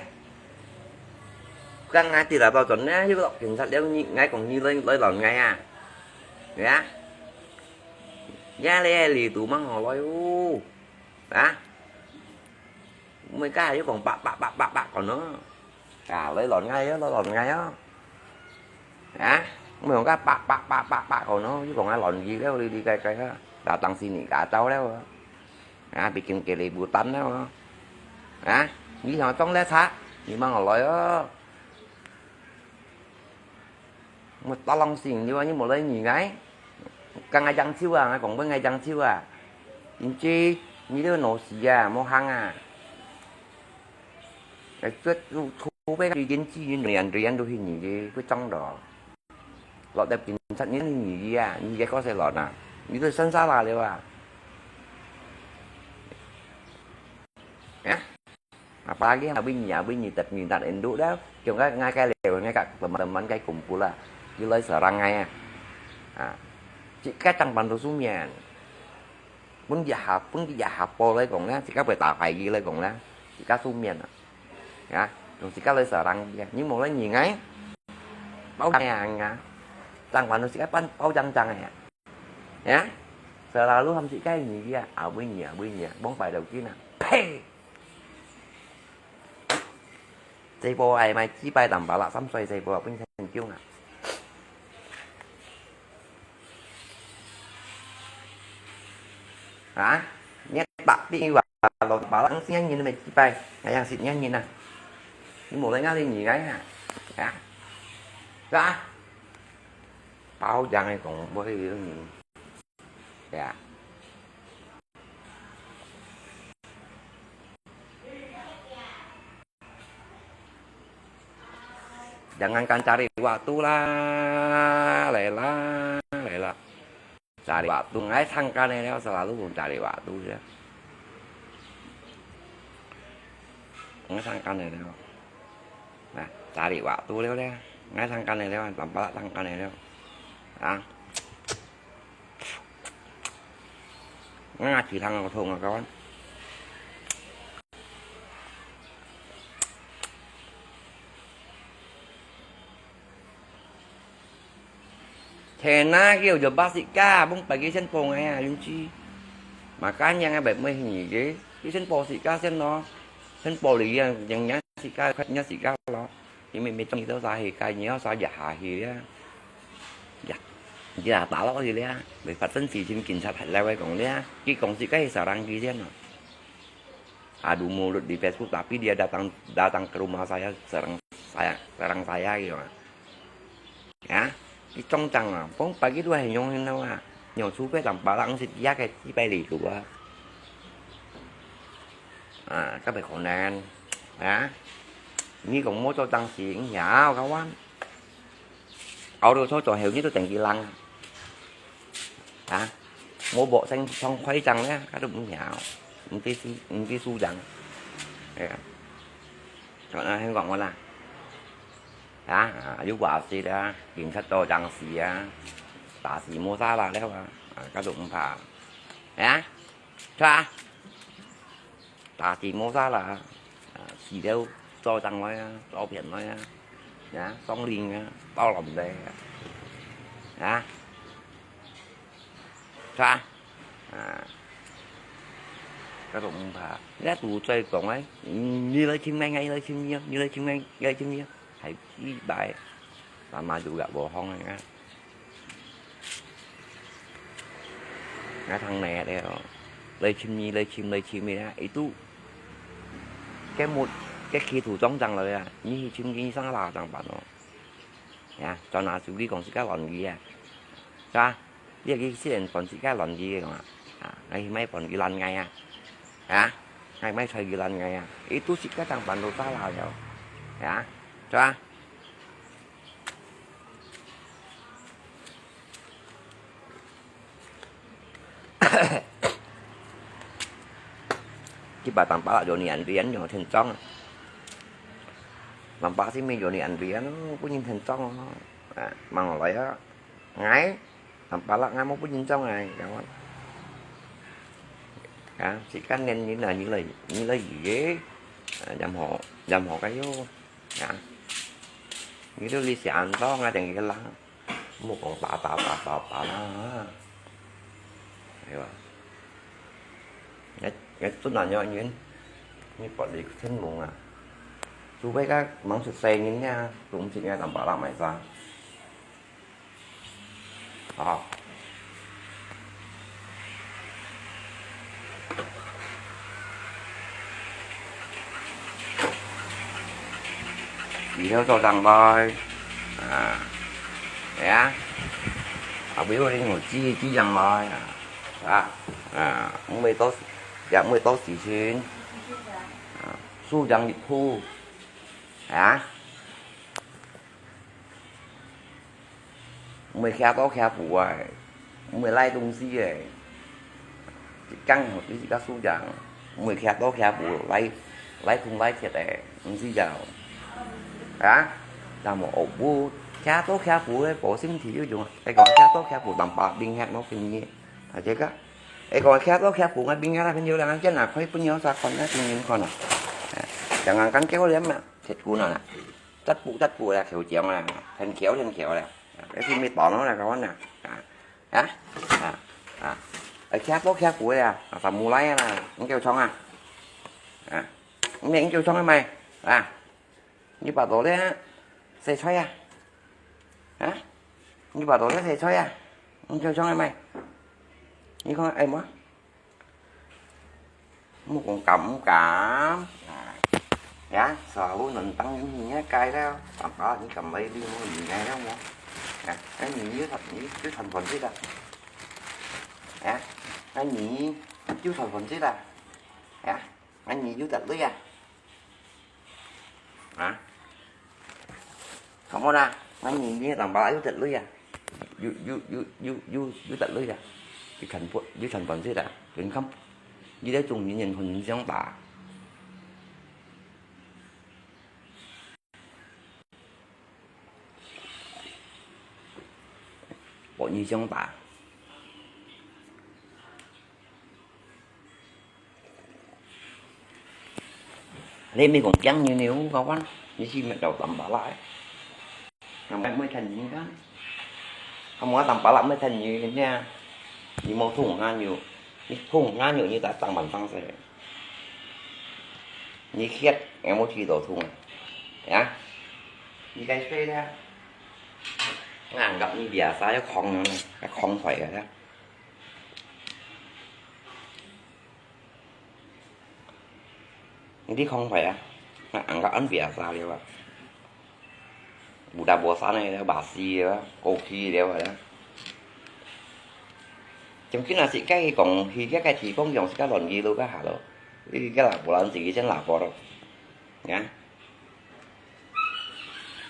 剛𠊎跌落包轉呢，又落警察了，你，𠊎講你來，來亂𠊎啊！啊？𠊎這裡都吂好來哦！啊？ 每家又講八八八八八講哦，啊，來亂𠊎哦，來亂𠊎哦，啊，每講个八八八八八講哦，又講啊亂佢了，哩哩个个啊，啊，當時你家走了哦，啊，畢竟佢哩不單了哦，啊，你想裝來查，你吂好來哦。 我打冷醒，你話你無來理𠊎，講𠊎揚手啊，𠊎講分𠊎揚手啊，因為你這个腦屎啊，無行啊。哎，這土匪最近資源連連都係你个，會裝到。落得警察你你啊，你个角色落啊，你都生沙拉了啊。啊？ Apalagi hari ini, hari ini tak minta induk dah. Cuma ngai kai lewat ngai kat teman-teman kai kumpul lah. Ilai serang ngai ah. Ha. Cik kai tang pandu sumian. Pun dia ha, pun dia ha po lai kong lah. Cik kai boleh tapai gi lai kong lah. Cik kai sumian lah. Ya, dong cik kai lai serang dia. Ni mulai ni ngai. Pau jang ya. Tang pandu cik kai pan pau jang jang ya. Ya, selalu ham cik kai ni dia, abui ni, abui ni, bông pai đầu kia nè. Phe! Cai po ai mai cik pai tam pala sam soi cai po pun sen kiung ah. Ha? Ngiat tak ti wa lo pala ang siang ni mai cik pai, ngayang sit nyan ni na. Ni mulai ngali ni ngai ha. Ya. Sa? Pau jang ai kong bôi ni. Ya. Jangankan cari waktu lah, Lela, Lela. Cari waktu, ngai sangkan ni selalu cari waktu ya. Ngai sangkan ni. Nah, cari waktu liu liu. Ngai sangkan ni liu, tampak sangkan ni liu. Ah. Ngai ngaji thang aku thong kawan. Chena kêu cho bác sĩ ca, bông pai kêu sen po ngai à, yun chi. Mà cá nhân ai bẹt mới hình gì chứ, kêu sen po sĩ ca sen nó. Sen po lì yang yang 自家，看你自家咯。你明明中意到啥去，該你要啥也下去了，也，你也打落去了，會發生事情，警察還來會講了。佢講自家係sarang佢先咯。Aduh mulut di Facebook, tapi dia datang, datang ke rumah saya, serang saya, serang saya gitu. Ya, di 中正啊，講白佢都係用用啊，用出ไป Tampalak 係第一个，一百里路啊。啊，特別可能啊，你講無做正事，你曉个話，熬到坐坐後，你都等佢冷啊。啊，無บอก聲爽快正咧，佢都毋曉，毋知輸，毋知輸正。係啊，講啊，香港我啦。 啊，啊，又話事啦，警察都當時啊，打死無啥啦了啊，啊，佢都毋怕。啊，係啊，打死無啥啦，啊，死了做正來啊，做騙來啊，啊，送靈啊，包落來啊，啊，係啊，啊，佢都毋怕。你都再講啊，你來尋𠊎，𠊎來尋你啊，你來尋𠊎，𠊎來尋你啊。 還幾擺，sama juga bohong啊。𠊎聽你了，來尋你，來尋，來尋你啊，itu，該目，該企圖裝上來啊，你去尋佢生啦，正辦哦。呀，轉下手機講自家亂語啊，係吧？ 你个先分自家亂語个講啊，啊，𠊎去買分佢爛𠊎啊，啊，𠊎買菜佢爛𠊎啊，itu自家正辦到salah了，啊，係吧？Kiba Tampalak Johnny Andrean有天窗啊，Tampalak sini Johnny Andrean，不認天窗哦，啊，忙來啊，哎。 Tampalak ngan mo pun jincong ai, kawan. Ya, si kan nen ni na ni lai, ni lai ye. Ah, jam ho, jam ho kayo. Ya. Ni tu li sian to nga deng ke lang. Mo kong ta ta ta ta ta la. Ayo. Ngai, ngai tu na nyo nyen. Ni pot li chen mong a. Tu bai ka mang sut sai ni nia, tum si ngai Tampalak mai sa. Đó. Đi theo cho rằng thôi. À. Đấy á. À, ví dụ như một chi, chi rằng thôi. À. À. À. Không biết tốt, dạ, không biết tốt gì xin. À. Su rằng dịch thu. À. 毋會徛到徛步啊，毋會拉東西个。一講吼，你自家輸贏，毋會徛到徛步，拉，拉空拉鐵个，毋使要。啊？但無學步，徛到徛步个，保身體有用啊。你講徛到徛步，淡薄冰徛，無便宜。大家个，你講徛到徛步，𠊎冰徛啦，朋友兩個見啊，可以朋友啥看啊，朋友看啊。啊，兩個人叫我兩嘛，鐵棍啊啦。 Tắt bụi, tắt bụi là kiểu kiểu là thành kiểu, thành kiểu là. Cái phim mi tỏ nó là có nè. À, à, à, à. Ở kia có kia cuối à, à, phải mua lấy là, không kêu xong à. À, mẹ không kêu xong mày. À, như bà tổ đấy á, xe xoay à. Hả? Như bà tổ đấy xe xoay à. Không kêu xong mày. Như con em á. Mô kông kăm kăm. Ya, selalu nentang ni ni kai dah. Tangka ni kăm lai li mô ni ngai dah mô. Ya, cái ni như thật, như, như thành phần thế dah. Ya, cái ni như thành phần thế dah. Ya, cái ni như thật đấy à. Hả? Không có ra, nó nhìn đi tầm bả yu tật lui à. Yu, yu, yu, yu, yu, yu tật lui à. Yu thành phần, yu thành phần thế à. Đến không. Yu đấy chung yu nhìn hình dáng ta. Bộ như dáng ta. Lê mi kong kiang ñu ñu ka wan, ñu si met dau tam ba lai. Nang bai mui than ñu kan. Ka mua tam ba lai mui than ñu nia. Ñu mo thung ha ñu. Ñu thung ha ñu ñu ta tang ban tang se. 你歇，𠊎無去到痛啊。呀，你該睡咧，俺摎你biasa要囥呢，要囥壞个咧。你囥壞啊，俺摎俺biasa了啊。 Budak bosan ne, basi ya, kopi ya, ya. Mungkin nasi kai kong, higa kai tipong yong sika lon gitu ka halo. Higa lah bolan sigi sen lapor. Ya.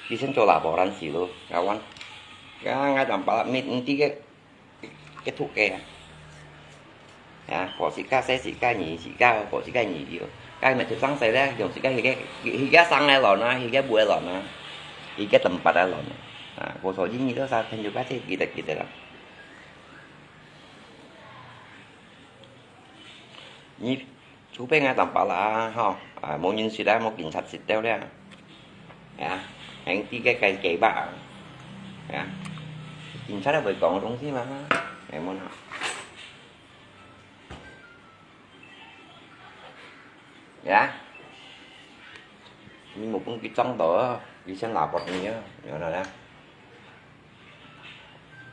Di sen cho laporan silo, kawan. Ka ngai tampal mit enti ke Kết thúc kìa. Ya, có xịt cá, sẽ xịt cá nhì, xịt cá, có xịt cá nhì kìa. Cái mà thực sáng sẽ đấy, dùng xịt cá thì cái, thì cái sáng này lỏn á, thì cái bụi lỏn á, thì cái tầm bạc lỏn á. À, có số gì nhì đó sao, thành nhiều cái thế, kỳ tài, kỳ tài lắm. Nhì 除非𠊎當巴拉吼，啊，無人識啊，無警察識了了。啊，還知該該該吧。啊，警察也會講東西嘛，哎，無啦。Ya, 你無分佢撞到，佢先拿把你啊，有了啦。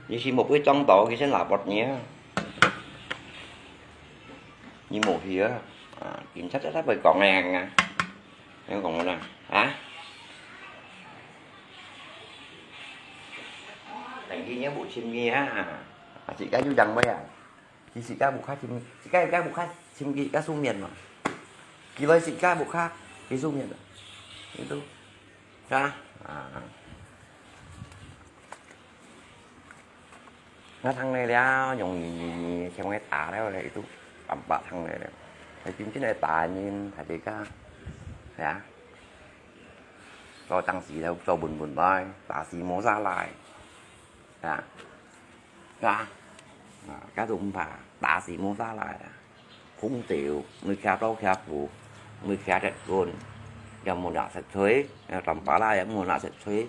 你係無會撞到，佢先拿把你啊。你無去啊？啊，警察在那邊講个啊。你講啦，啊？等佢也無尋你啊。啊，自家就講咩啊？ 佢自家屋下尋，自家，自家屋下尋佢个書面嘛。佢來自家屋下，佢書面嘛。Itu. Hah? Ah. Nah, thang lei liao, nyong ni, ni, ni, siang lei ta liao lei itu. Tampak thang lei liao. Hai, cincin lei ta nyin, hai tiga. Ya. Kau tang si liao, kau bun bun lai, ta si mo sa lai. Ya. Ya. Nah, kau tu empat, ta si mo sa lai. Không chịu, người kia tao kia phủ, người kia chết luôn. Giờ muốn nợ sạch thuế, tầm bá lai muốn nợ sạch thuế.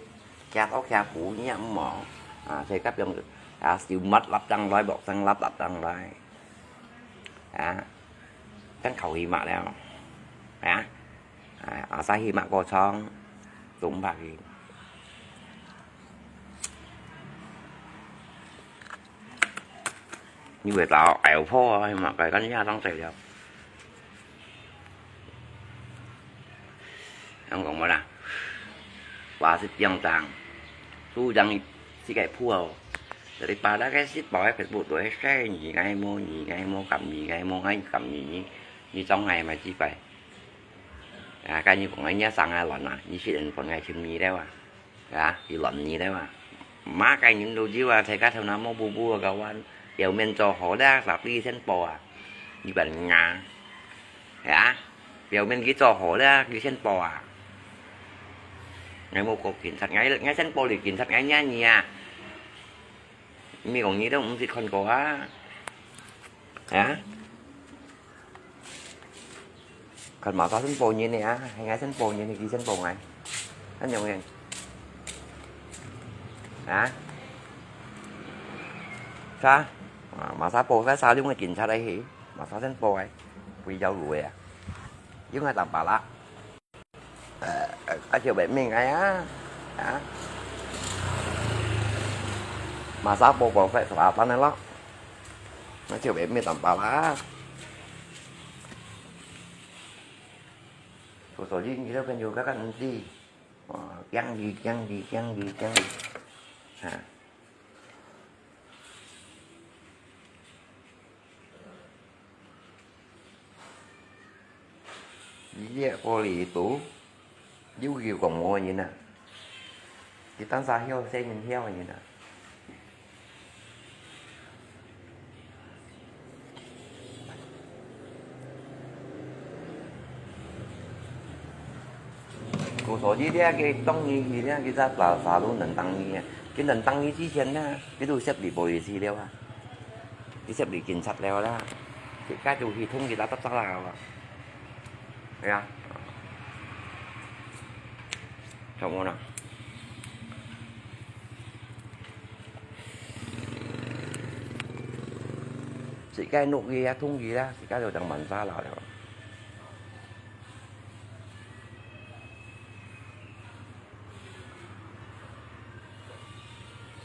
Kia tao kia phủ nhẹ mỏ. À, thế các trường, à, siêu mất lắp răng lai, bọc răng lắp, lắp răng lai. À, cắn khẩu hi mạ leo. À, à, à, sai hi mạ cô chong, tụm bạc hi. Như vậy tao ẻo phô, mà cái cắn da trong chảy được. Ông cũng bảo là, và xích yang tàng, tu yang xích cái phô. Jadi pada cái xích bảo cái Facebook tuổi cái nhị ngày mô, nhị ngày mô, cầm nhị ngày mô, ngay cầm nhị, nhị, nhị trong ngày mà chỉ phải. À, cái như cũng ngay nhá sang à lọn à, nhị xích đến còn ngày chim nhị đấy à. Ya, 佢亂你咧嘛。Mà cái人都知啊，大家頭那毛布布啊，kawan，表面做好咧，tapi先報啊，你笨啊。Ya，表面佢做好咧，佢先報啊。𠊎無告警察，𠊎，𠊎先報你警察，𠊎nhá你啊。 你講你都毋識看過啊？啊？看麼儕先報人呢啊？係𠊎先報人，佢先報𠊎。恁樣个。啊？Sa? À, mà sa報cái sa luôn cái chính xác đấy hỉ. Mà sa sen報ấy. Vì giao lùi à. Yung ai tạm bảo là. Ờ, ờ, cái chiều bé mình ai á. Hả? Mà sao bộ bộ phải xóa tan này lắm. Nó chiều bé mình tạm bảo là. Số số gì, gì đâu, cái nhiều các anh gì. Ờ, kiăng gì, kiăng gì, kiăng gì, kiăng gì. Hả? Yê kô lì tú, yû kiu kông mô yîn à. Yî tăn sa hiau, se yîn hiau yîn à. Kô sô yî lia, kê tông yî, yî lia, kê sa, sa, sa lu nần tăng yî à. Kê nần tăng yî chi siên na, kê tu sep lì bô yî si liao à. Kê sep lì kin sat liao la. Kê ka tu hi thung kê ta tap sa la à. Ya. Chông mô na. Sik kai nuk yî, thung yî la, sik kai tu tang man sa la liao.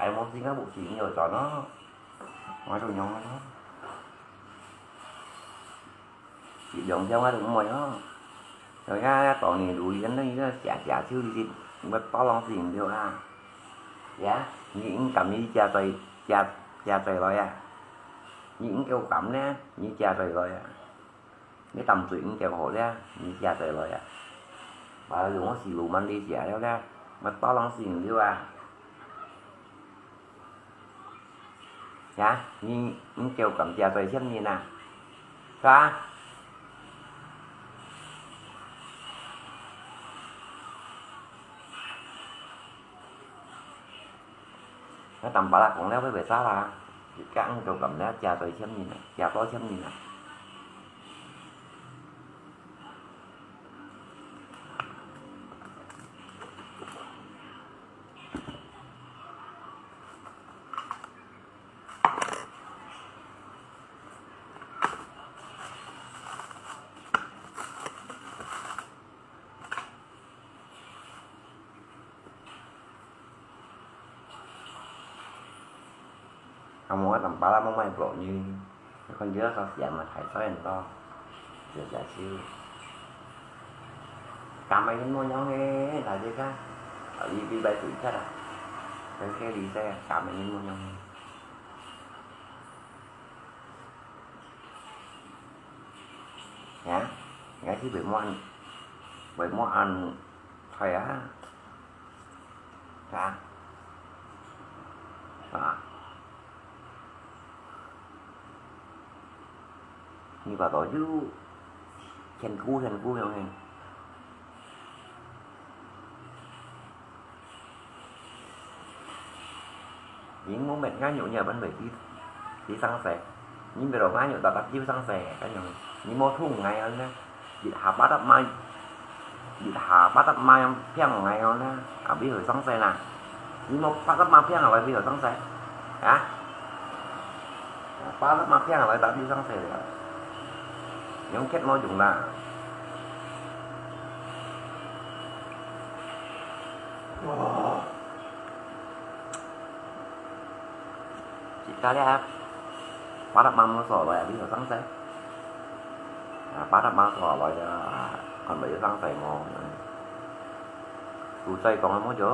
，𠊎無時間屋企有轉咯，𠊎就用咯。一兩條𠊎都毋會咯。人家當年如人那个假假就一直，我包lòng事情了啊。呀，你應該你加在加加在來啊，你應該敢呢，你加在來啊。 你淡水毋夠好了，你食得來啊？Baru我是羅曼你食了了，乜包lòng事情了啊？呀，你你夠敢食在前面啊？是吧？那淡薄啦，講了會袂差啦，一家人都敢了，食在前面啊，食到前面啊。 Kamu kan tampa lah mau mai blok ni. Kan dia sa siam mah thai sai en to. Sia sia siu. Kamai ni mo nyong he, thai dia ka. Li bi bai tui kat ah. Kan ke li sai, kamai ni mo nyong he. Hả? Ngay chứ bị mua ăn, bị mua ăn thầy á. Hả? Hả? Như bà tổ chứ khen cú, khen cú nhau hen. Yến mô mệt ngã nhũ nhờ bánh bể tí, tí sáng sẻ. Yến bê rổ ngã nhũ tao tắt chiếu sáng sẻ, cái nhung. Yến mô thung ngày ăn nè. Dịch hà bát đắp mai. Dịch hà bát đắp mai phiang ngày ăn nè. À, bí hửi sáng sẻ nè. Yến mô bát đắp mai phiang là bí hửi sáng sẻ. Hả? Bát đắp mai phiang là tao đi sáng sẻ rồi. Nhung khét mô dùng là. Wow. Chỉ ta đi ha. Bát đắp măng mua sổ rồi, đi sổ sáng sớm. À, bát đắp măng sổ rồi, à, còn bị sáng sớm mà. Tụi chơi còn mua chứ.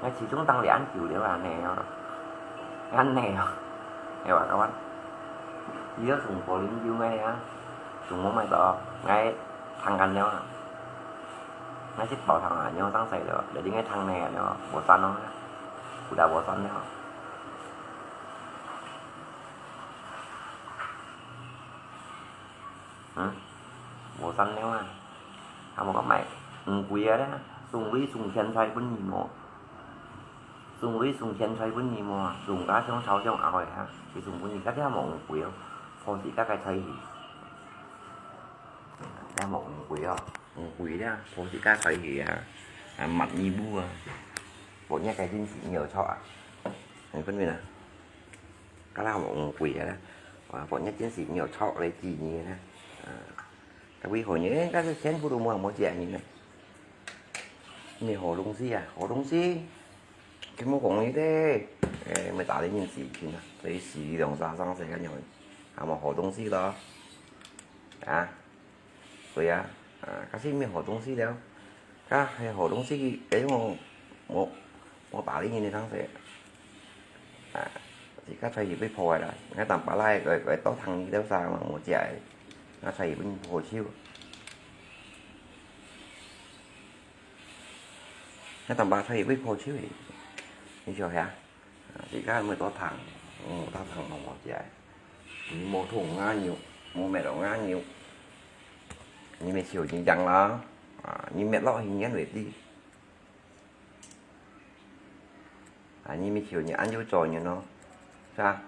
Ngay chỉ chúng tăng lẻ ăn chịu lẻ là nè. Ăn nè. Nghe bảo các bạn. Nhớ sùng phổ linh yêu ngay á. Sùng mua mày tỏ. Ngay thằng gần nhau à. Ngay xích bảo thằng à, nhau sáng sớm rồi. Để đi ngay thằng nè, nhau. Bộ xanh nó. Cũng đã bộ xanh nhau. Hử? Bộ xanh nhau à. Thằng một có mày. Ừ, quỷ á đó. Sùng lý sùng khen xoay bún nhì mộ. Sùng lý sùng khen xoay bún nhì mộ. Sùng cá sống sáu sống ảo rồi hả? Thì sùng bún nhì cá thế mà quỷ không? Phô sĩ cá cái xoay hỉ. Cá mà quỷ không? Ung quỷ đó, phô sĩ cá xoay hỉ hả? À, mặt nhì bu à. Bộ nhắc cái chính sĩ nhiều chó à. Này, phân biệt à. Cá lao mà ung quỷ đó. Và bộ nhắc chính sĩ nhiều chó lấy gì nhì đó. À. Cái quý hồi nhé, cái chén của đồ mua một triệu nhì này. Này hồ đông sĩ à, hồ đông sĩ. Cái mô kông như thế. Ê, mới ta đi nhìn sĩ chín à. Lấy sĩ đồng ra sang sẽ cái nhồi. À, mà hồ đông sĩ đó. À. Rồi à. À, cái sĩ mới hồ đông sĩ đó. Cái hay hồ đông sĩ, cái mô, mô, mô ta đi nhìn sang sẽ. À, thì cái xoay gì với phô rồi. Cái tầm bà lai, cái, cái tố thằng đi đâu xa mà mô chạy. Cái xoay gì với phô chiếu. Cái tầm bà xoay gì với phô chiếu. Như sao hả? Chỉ có mười tố thằng. 嗯，大腸好好食。你無捅吾肉，無搣到吾肉，你乜笑你贏啦，啊，你搣落去你還會知。啊，你乜笑你恁有做人咯，是吧？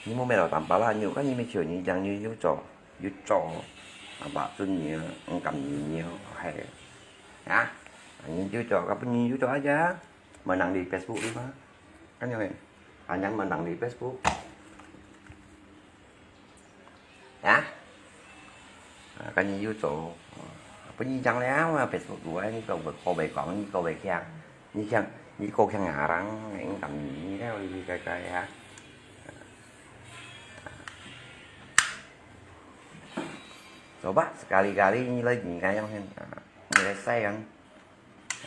你無搣到淡薄啦肉，該你乜笑你贏你有做，有做，啊，把準你，毋敢你，係，啊，你有做，該分你有做啊，無人理Facebook你嘛，該樣，啊，人無人理Facebook。 啊？啊，該你有做，啊，分你贏了，Facebook啊，你个會，个會講，你个會聽，你聽，你个聽啊人，應該你了，你个个啊。Coba sekali-kali你來，你个樣，啊，你來試啊。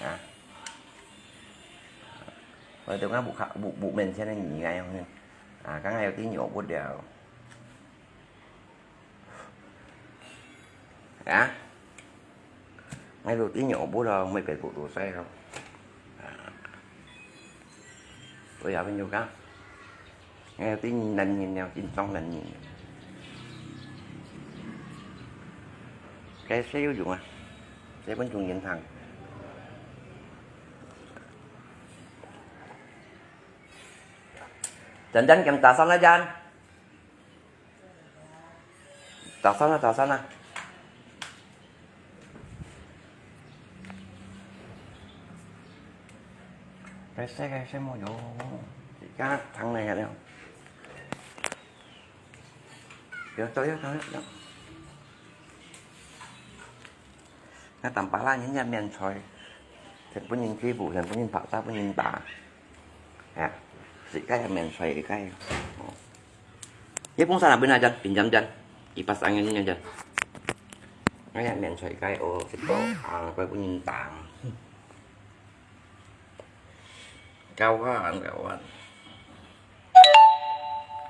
啊。我等下不看，不，不面前的你应该用，啊，刚刚有点牛不了。啊，ngay đầu tiên nhổ bút rồi, mày phải tụt tụt xe rồi. À. Tôi giáo bên Yuka. Ngay đầu tiên nhìn đàn nhìn nhau, chính trong đàn nhìn. Cái xe vô dụng à? Xe vẫn chung nhìn thẳng. Chân chân kiểm tra xong đó chân. Tao sao nè, tao sao nè. Cái xe, cái xe mua vô. Chỉ cá thằng này hả? Vô tôi vô, tôi vô. Nó tầm bả lá những nhà men soi. Thành phố nhìn chi phủ, thành phố nhìn phạ, ta phố nhìn ta. Ha, si kai men soi kai. Ye pung sana bina jan, pinjam jan. Ipas angin nya jan. Ngaya men soi kai o sito ang kai punin tang. Kawan, kawan.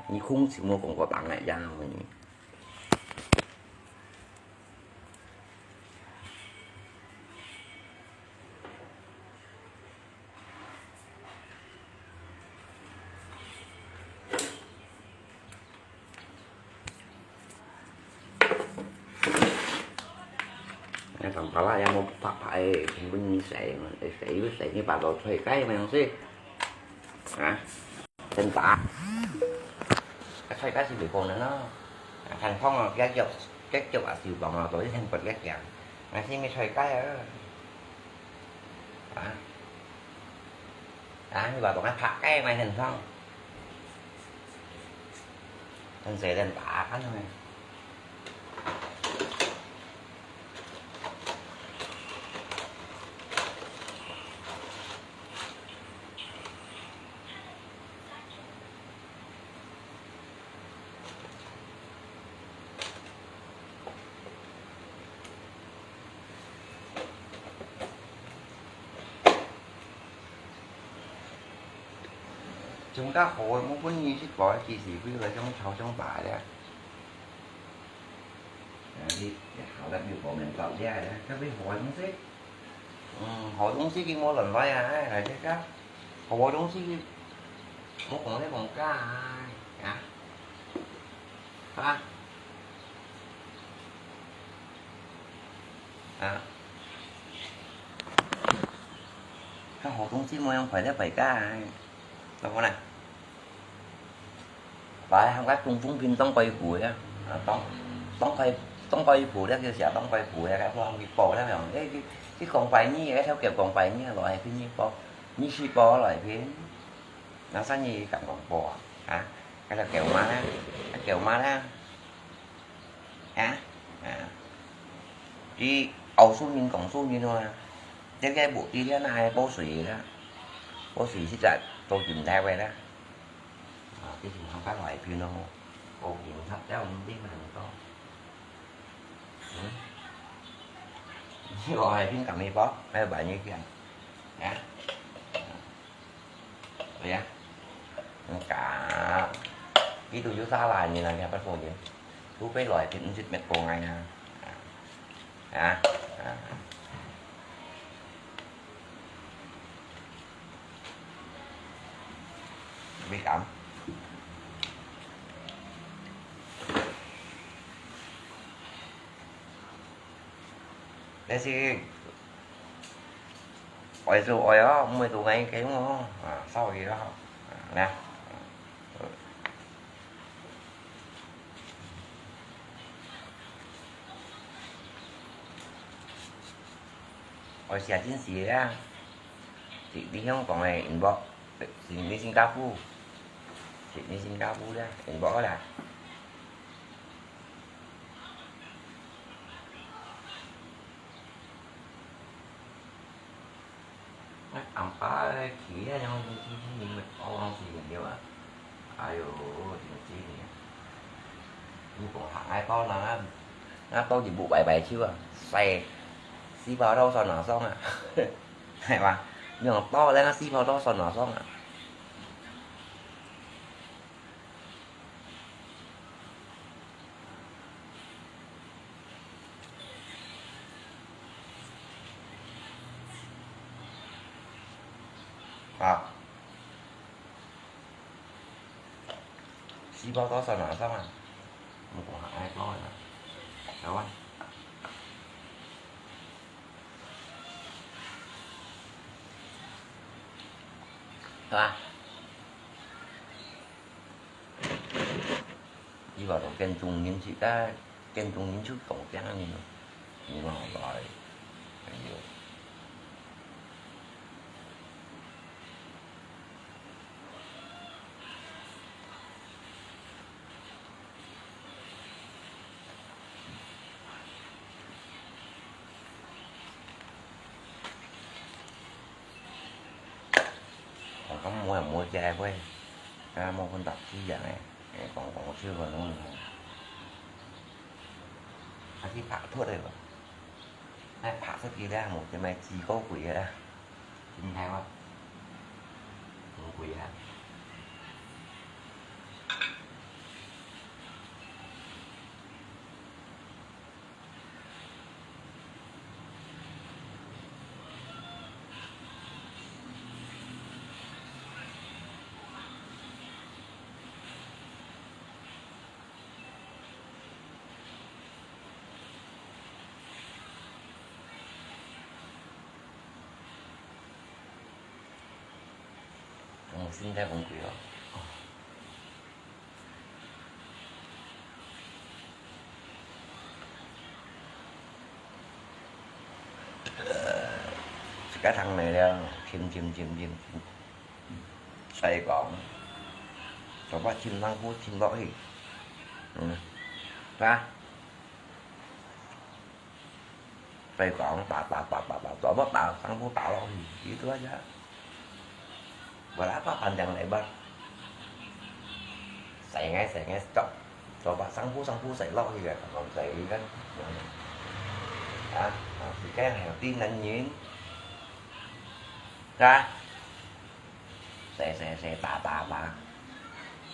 Ni kung si mo kung ko tang ngai jan mo ni. 哎，上巴拉也無白白，全部你洗嘛，洗又洗，你把它吹開嘛，樣子。啊？ 真打。啊，菜雞係袂講个咯。啊，看湯啊，結局，結局啊，就講咯，到底先不結局。啊，係咪菜雞啊？啊？啊，你話講啊，白雞嘛，很湯。很水很大，看到沒？ 中間好个，我本意係講，其實佢个種草種白个。啊，你，你好个，你講明白个，特別好个東西。 嗯，好東西佢無亂來啊，哎，大家，好東西佢無講咧講假啊，啊，啊，啊，該好東西無用壞咧壞假啊，怎麼啦？ Phải không, cái phung phung phim tống quay phù á. À, tống, tống quay, tống quay phù đó, kêu xả tống quay phù á, cái phung phim bộ đó phải không? Cái, cái, cái không phải như, cái theo kiểu không phải như loại phim như bộ, như si bộ loại phim. Nó sẽ như cảm động bộ hả? Cái là kiểu mà đó, cái kiểu mà đó. Hả? À. Chứ ẩu số nhìn cộng số nhìn thôi. Thế cái bộ tí đó là hai bộ suy đó. Bộ suy xích lại, tôi tìm theo về đó. Ờ, cái gì không có loại piano, cô cũng thấp đó, không biết mà không có. Ừ. Gọi là phim cảm ơn bó, hay là bài như kia. Hả? Vậy á? Cả. Cái tôi chú xa là như là nghe bắt buồn vậy. Chú phải loại phim xích mệt cô ngay nè. Hả? Hả? 但是愛就愛哦，毋愛就愛該種哦，啊，燒佢咯，啊，來。愛寫真寫啊，你，你香港个inbox，你新加坡，你新加坡个inbox啦。 哎，紅包个錢啊，像你，你，你，你，我忘記了啊。哎喲，真濟呢。你講行个包哪，那到底不擺擺手啊？洗，洗包到手拿上啊，係吧？你講包，那洗包到手拿上啊。 啊。洗包到手拿上啊，毋講還愛包呢，來啊。係吧？ 你話同跟蹤人去，該跟蹤人去講驚人咯，你話來，哎喲。 哦，該無啊，無食个，啊，無分別樣个，講講笑个攏有。啊，去拍拖个無？哎，拍出去了，無就買幾個月个啦，真歹哇，真貴啊。 哦，身體咁貴哦。 自家聽來了，沉沉沉沉沉，再講，做麼沉冷風沉落去，嗯，啊，再講，打打打打打，做麼打，冷風打落去，佢都係。 Wala pa pandang lebar. Saingai, saingai, stop. Coba sangpu, sangpu, sai lok juga, kalau sai kan. Ha, ha, si kan healthy nan yin. Ha? Sai, sai, sai, ta, ta, ta.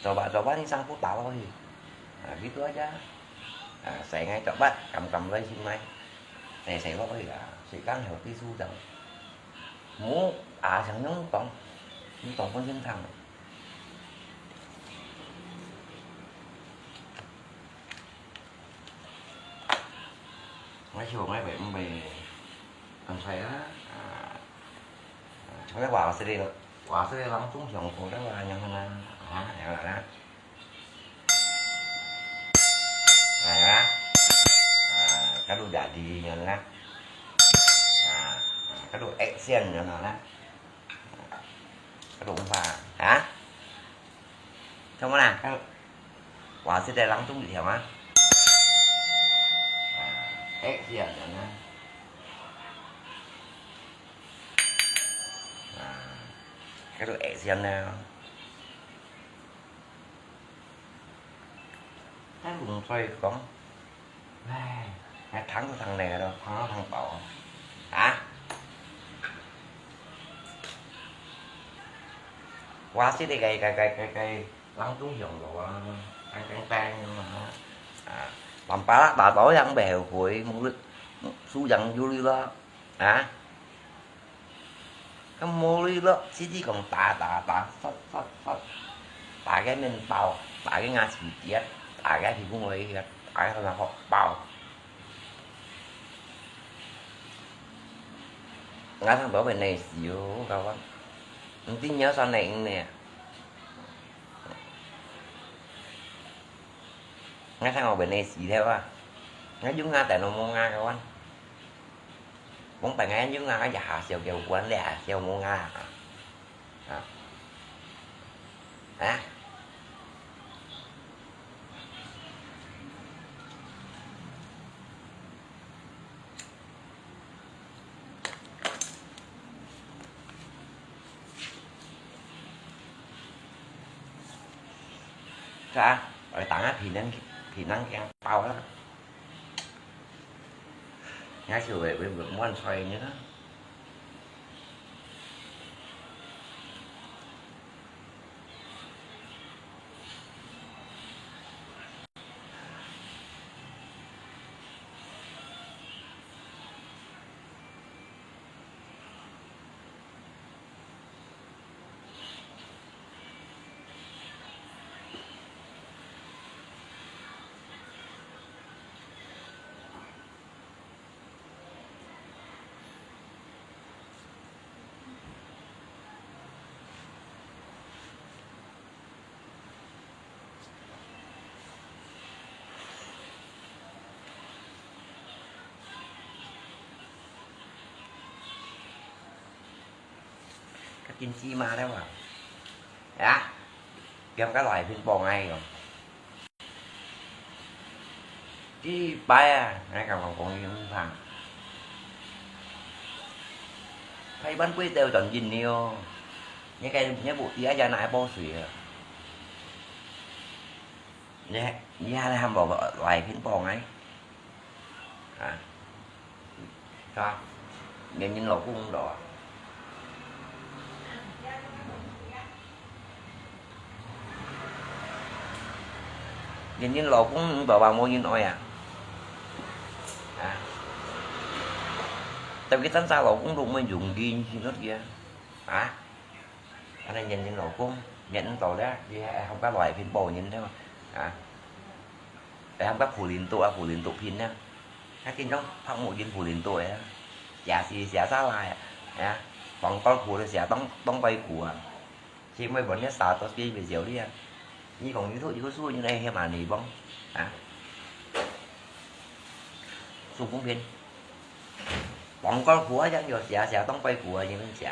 Coba, coba ni sangpu ta lok ni. Ha, gitu aja. Ha, saingai coba, kam, kam lai sim mai. Sai, sai lok ni, ha, si kan healthy su dang. Mu, a, siang nyong tong, nyong tong pun sing thang. Ngai siu ngai bai, mbai, kan sai a, a, a, chang ngai wa se de, wa se de lang chung siang kong ngai wa nyang na, a, nyang na. Nah, ya. Ah, kalau jadi nyan lah. Ah, ah, kalau action nyan lah. Kalau umpa, ha? Sama lah, kalau wasit dah langsung di sama. Ah, action nyan lah. Ah, kalau action nyan. Cái vùng xoay con. Ai, thắng thằng này rồi, thắng thằng Bảo. Hả? Qua xí đi cái, cái, cái, cái, cái, lăng trúng giường rồi, ăn căng tan nhưng mà, à, tầm ba lát bà tối ăn bèo cuối, một lít, su dặn du li đó. Hả? Cái mô li lọ, xí đi còn ta, ta, ta, sót, sót, sót. Ta cái mình bao, ta cái ngã xí tiết, ta cái thì cũng lấy, ta cái là họ bao. 𠊎聽到會內死哦，𠊎講，毋知你要算哪一呢？𠊎聽到會內死了啊！𠊎有牙但係無牙个話，往擺𠊎有牙，𠊎一下笑叫關，兩下笑無牙啊！啊！啊！ Sa, ôi, tang á, phi nang, phi nang kiang pau á. Ngã siu ôi, ôi, ôi, muôn soi như đó. Ka tin chi ma đấy à? Ya, kiam ka lai phin pong ai rồi. Chi pai à, ngay cả vào công viên thẳng. Thấy bắn quay tèo chọn gìn nhiều. Nhớ cái, nhớ bộ tía ra nãy bao sủi à. Nhớ, nhớ là hàm bảo lai phin pong ai. Hả? Sao? Nhìn, nhìn lỗ cũng đó. Nhìn, nhìn lỗ cũng bảo bà mua nhìn ôi à. Hả? Tại vì tan xa lỗ cũng đúng mới dùng đi như nó kia. Hả? Anh này nhìn, nhìn lỗ cũng, nhìn tàu đấy, đi, không có loại phim bộ nhìn thế mà. Hả? Ê, hâm kah phủ lính tụ à, phủ lính tụ phìn nè. Kah kinh trong phang mụ yên phủ lính tụ à. Xia xì xia xa lai à. À, phóng con phủ là xia tông, tông bay phủ à. Chị mới bọn nét xà tao xì về diều đi à. Nhi phóng YouTube, YouTube su như này hiệp mà nỉ bông. À. Sung cũng phìn. Phóng con phủ à, chẳng hiểu xia xia tông bay phủ à, như mình xia.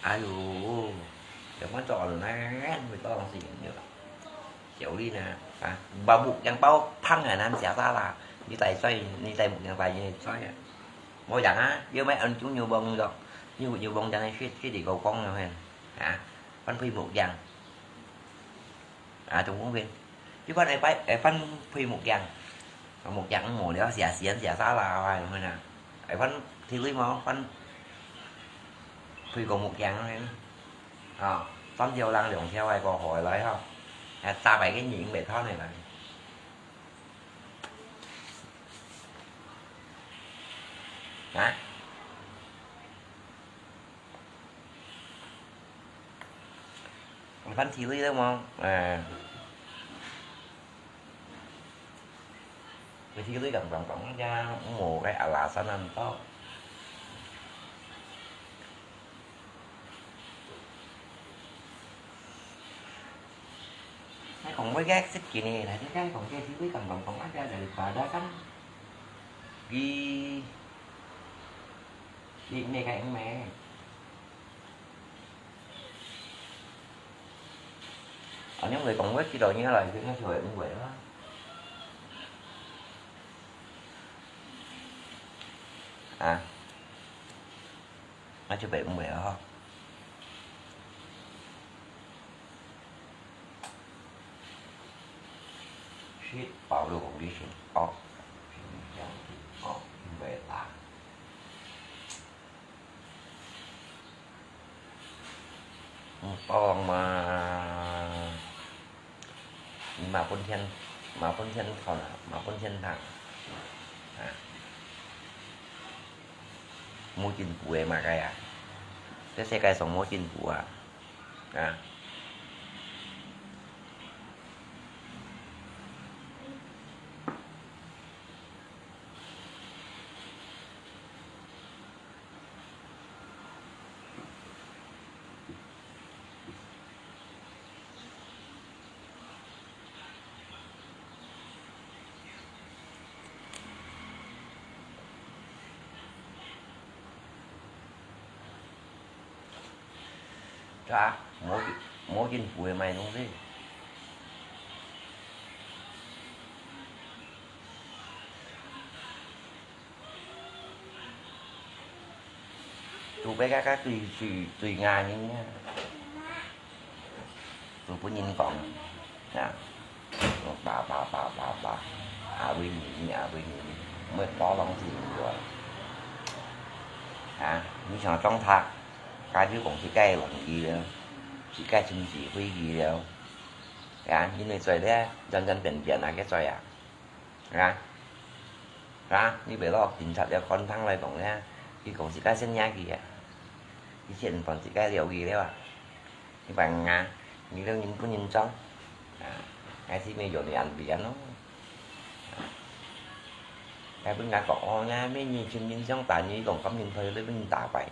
Ai dụ. Để con trò rồi nè, người to lòng xì như vậy. Chiếu đi nè, à, bà mục yang bao phăng hả nam xéo ta là, như tay xoay, như tay mục yang tay như xoay à. Mô dáng á, yơ mấy anh chúng nhiều bông rồi, nhiều, nhiều bông cho nên suýt, suýt đi cầu công rồi hả? Hả? Phân phi mục yang. À, trong công viên. Chứ phân này bay, ấy, phân phi mục yang. Mà mục yang mổ đéo xéo xiến, xéo xa là hoài rồi nè. Ấy, phân thì lui máu, phân phi cầu mục yang rồi. Ờ, tóm chiêu lăng dòng theo ai có hỏi lại không? À, ta phải cái nhịn về thoát này là. Hả? Văn thì lui đúng không? À. Vì thì lui gặm gặm gặm ra, mổ cái à là sao nằm to. Cái còn với gác xích kì này là cái, cái còn cái thứ biết còn còn còn áp ra là được và đó cắm. Ghi ghi này cái mẹ. Ở những người còn với cái đồ như là cái nó sửa cũng vậy đó. À. Nó chưa bị cũng vậy đó. Shit, bảo đồ cũng đi xin. Ồ. Xin chào chị. Ồ, về ta. Ừm, tong mà, mà phun thiên, mà phun thiên thon à, mà phun thiên thẳng. À. Mô chinh pú mà cái à. Cái xe cái sống mô chinh pú à. À. 係啊，無，無政府个買東西。除非該个最，最，最硬个，就分人講啊，叭叭叭叭叭，啊，為你，啊，為你，乜多東西有啊。啊，你想裝他， 假如講自家亂去了，自家情緒飛去了，啊，因為罪咧，轉轉變變啊，个罪啊，啊，啊，你別落警察了，看堂來講咧，佢講自家先贏去啊，佢先放自家了去了啊，你講啊，你都人不認真，啊，還是沒有人安慰咯。 該分人講，哦，那咩人情面相打，你講感情推了分人打敗，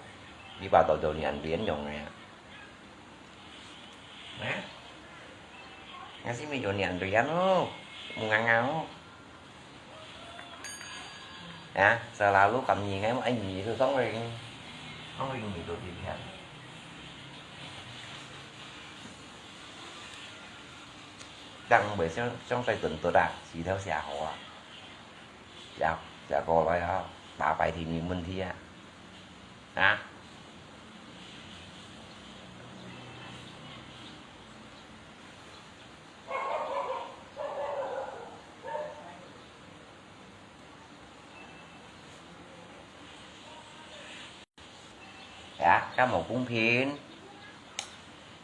你把到到你安慰用个呀？啊？該是沒有你安慰咯，無硬硬哦。啊，selalu kami ngai mau ai ni tu song ring, song ring ni tu di kan. Đang mười相，相對等多啦，時頭寫好啊。 寫，寫過來啊，打敗天然問題啊。啊？呀，該無公平。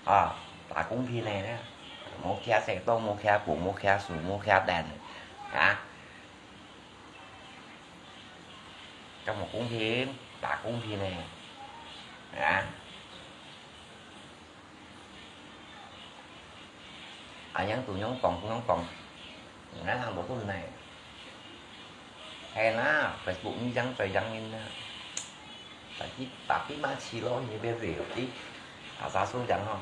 啊，打公平个呢，無徛石頭，無徛布，無徛樹，無徛凳，啊。 該無公平，打公平个，啊？啊，樣都用講，都用講，𠊎行無分呢。係啦，Facebook你樣最樣人啊。Tapi, tapi嘛，試落去別袂有，啊，啥事樣吼？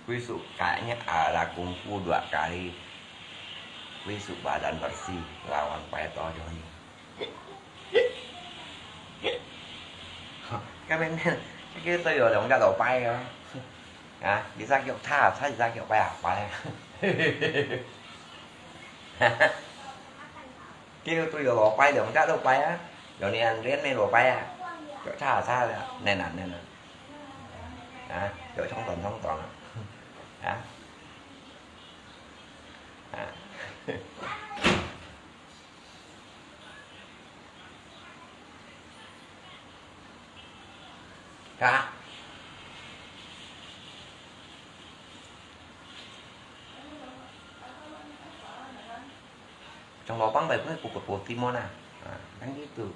Besok kaknya ada kungfu dua kali. Besok badan bersih lawan Pak Eto'o Joni. Cái bên kia tôi vừa đóng ra đầu bay rồi. À, đi ra kiểu tha, tha đi ra kiểu bay à, bay. Kêu tôi vừa lò bay đóng ra đầu bay á. Rồi nên ăn đến mấy lò bay á. Kiểu tha, tha rồi. Nên ăn, nên ăn. À, kiểu trong tuần, trong tuần. À. À. Hả? Trong lò băng vậy, bưng cục cột bột tim môn à? À, băng đi từ.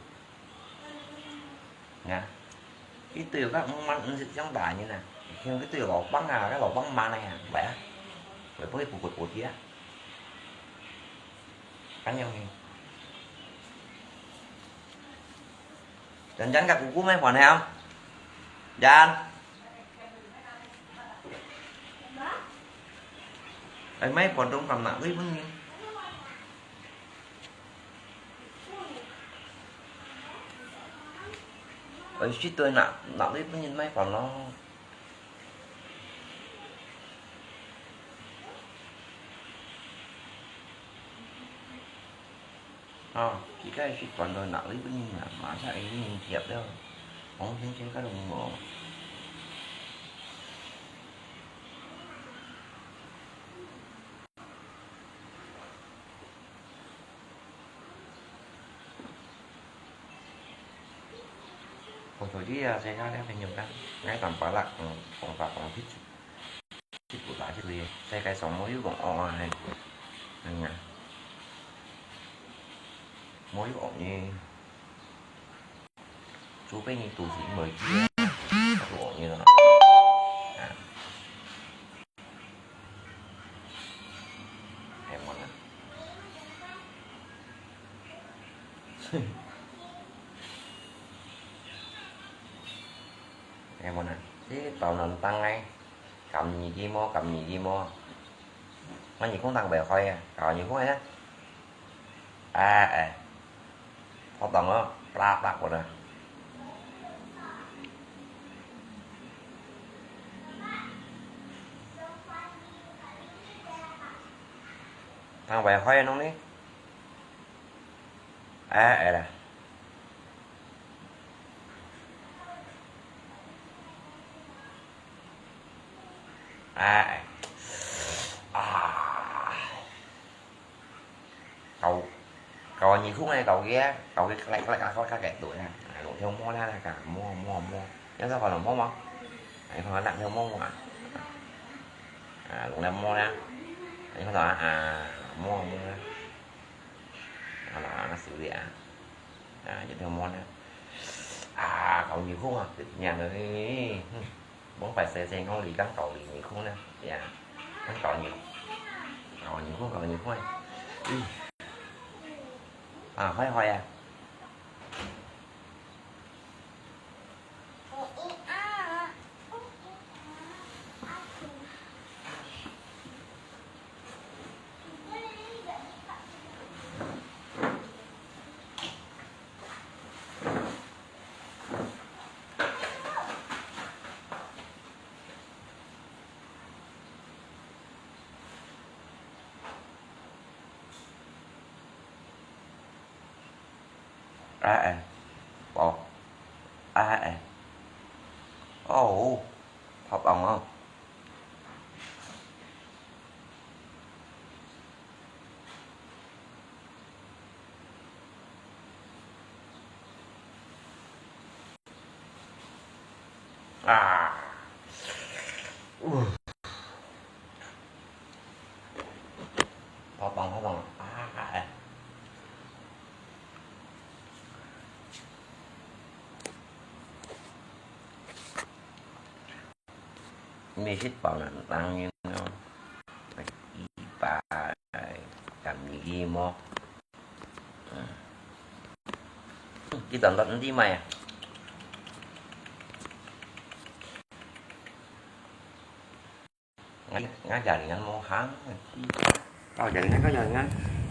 Nè. Cái từ các món ăn trong bài như nè. Khi cái từ lò băng à, cái lò băng mà này à, vậy á. Vậy bưng cục cột bột kia. Ăn nhau đi. Dần dần các cú cú mấy phần hả? Dần. Ấy, mấy phần trong tầm nặng tí bưng. Ấy, shit, tôi nặng, nặng tí bưng mấy phần nó. Ờ, chỉ cái shit phần rồi nặng tí bưng mà, mà sao ấy nhìn thiệp đâu. Không thấy trên các đồng hồ. 手机啊，谁家的朋友看，爱打巴拉，嗯，讲法讲屁，屁股打屁股，在该上没有讲哦啊，哎，嗯啊，没有讲呢，除非你肚子没劲，没有讲呢了，啊。 係無啦？係無啦？這包卵當个，撳耳機無，撳耳機無。𠊎耳空打袂開啊，搞耳空个啦。 哎，哎，好凍哦，啪啪个啦。打袂開个東西。哎，哎啦。哎，哎。啊。 搞，搞耳空个，搞个，搞个，來，來，來，來，來，來，對啊，啊，弄條毛啦，來，搞，毛，毛，毛，有啥好弄毛毛？哎，看，弄條毛毛啊，啊，弄條毛啦，你看到啊，啊，毛，毛啦，啊，啦，手里啊，啊，有條毛啦，啊，搞耳空啊，娘个，哼。 無擺細細，講你講搞你耳空呢，呀，講搞你，搞你耳空，搞你耳空，嗯，啊，壞壞啊。 啊，哎，哦，啊，哎，哦，好棒哦。 啊，呃，好棒，好棒，啊，哎。 你食飽了，當然咯，一百，十二个毛。嗯。幾多落你買啊？我，我家裡人無行，到家裡人，到家裡人。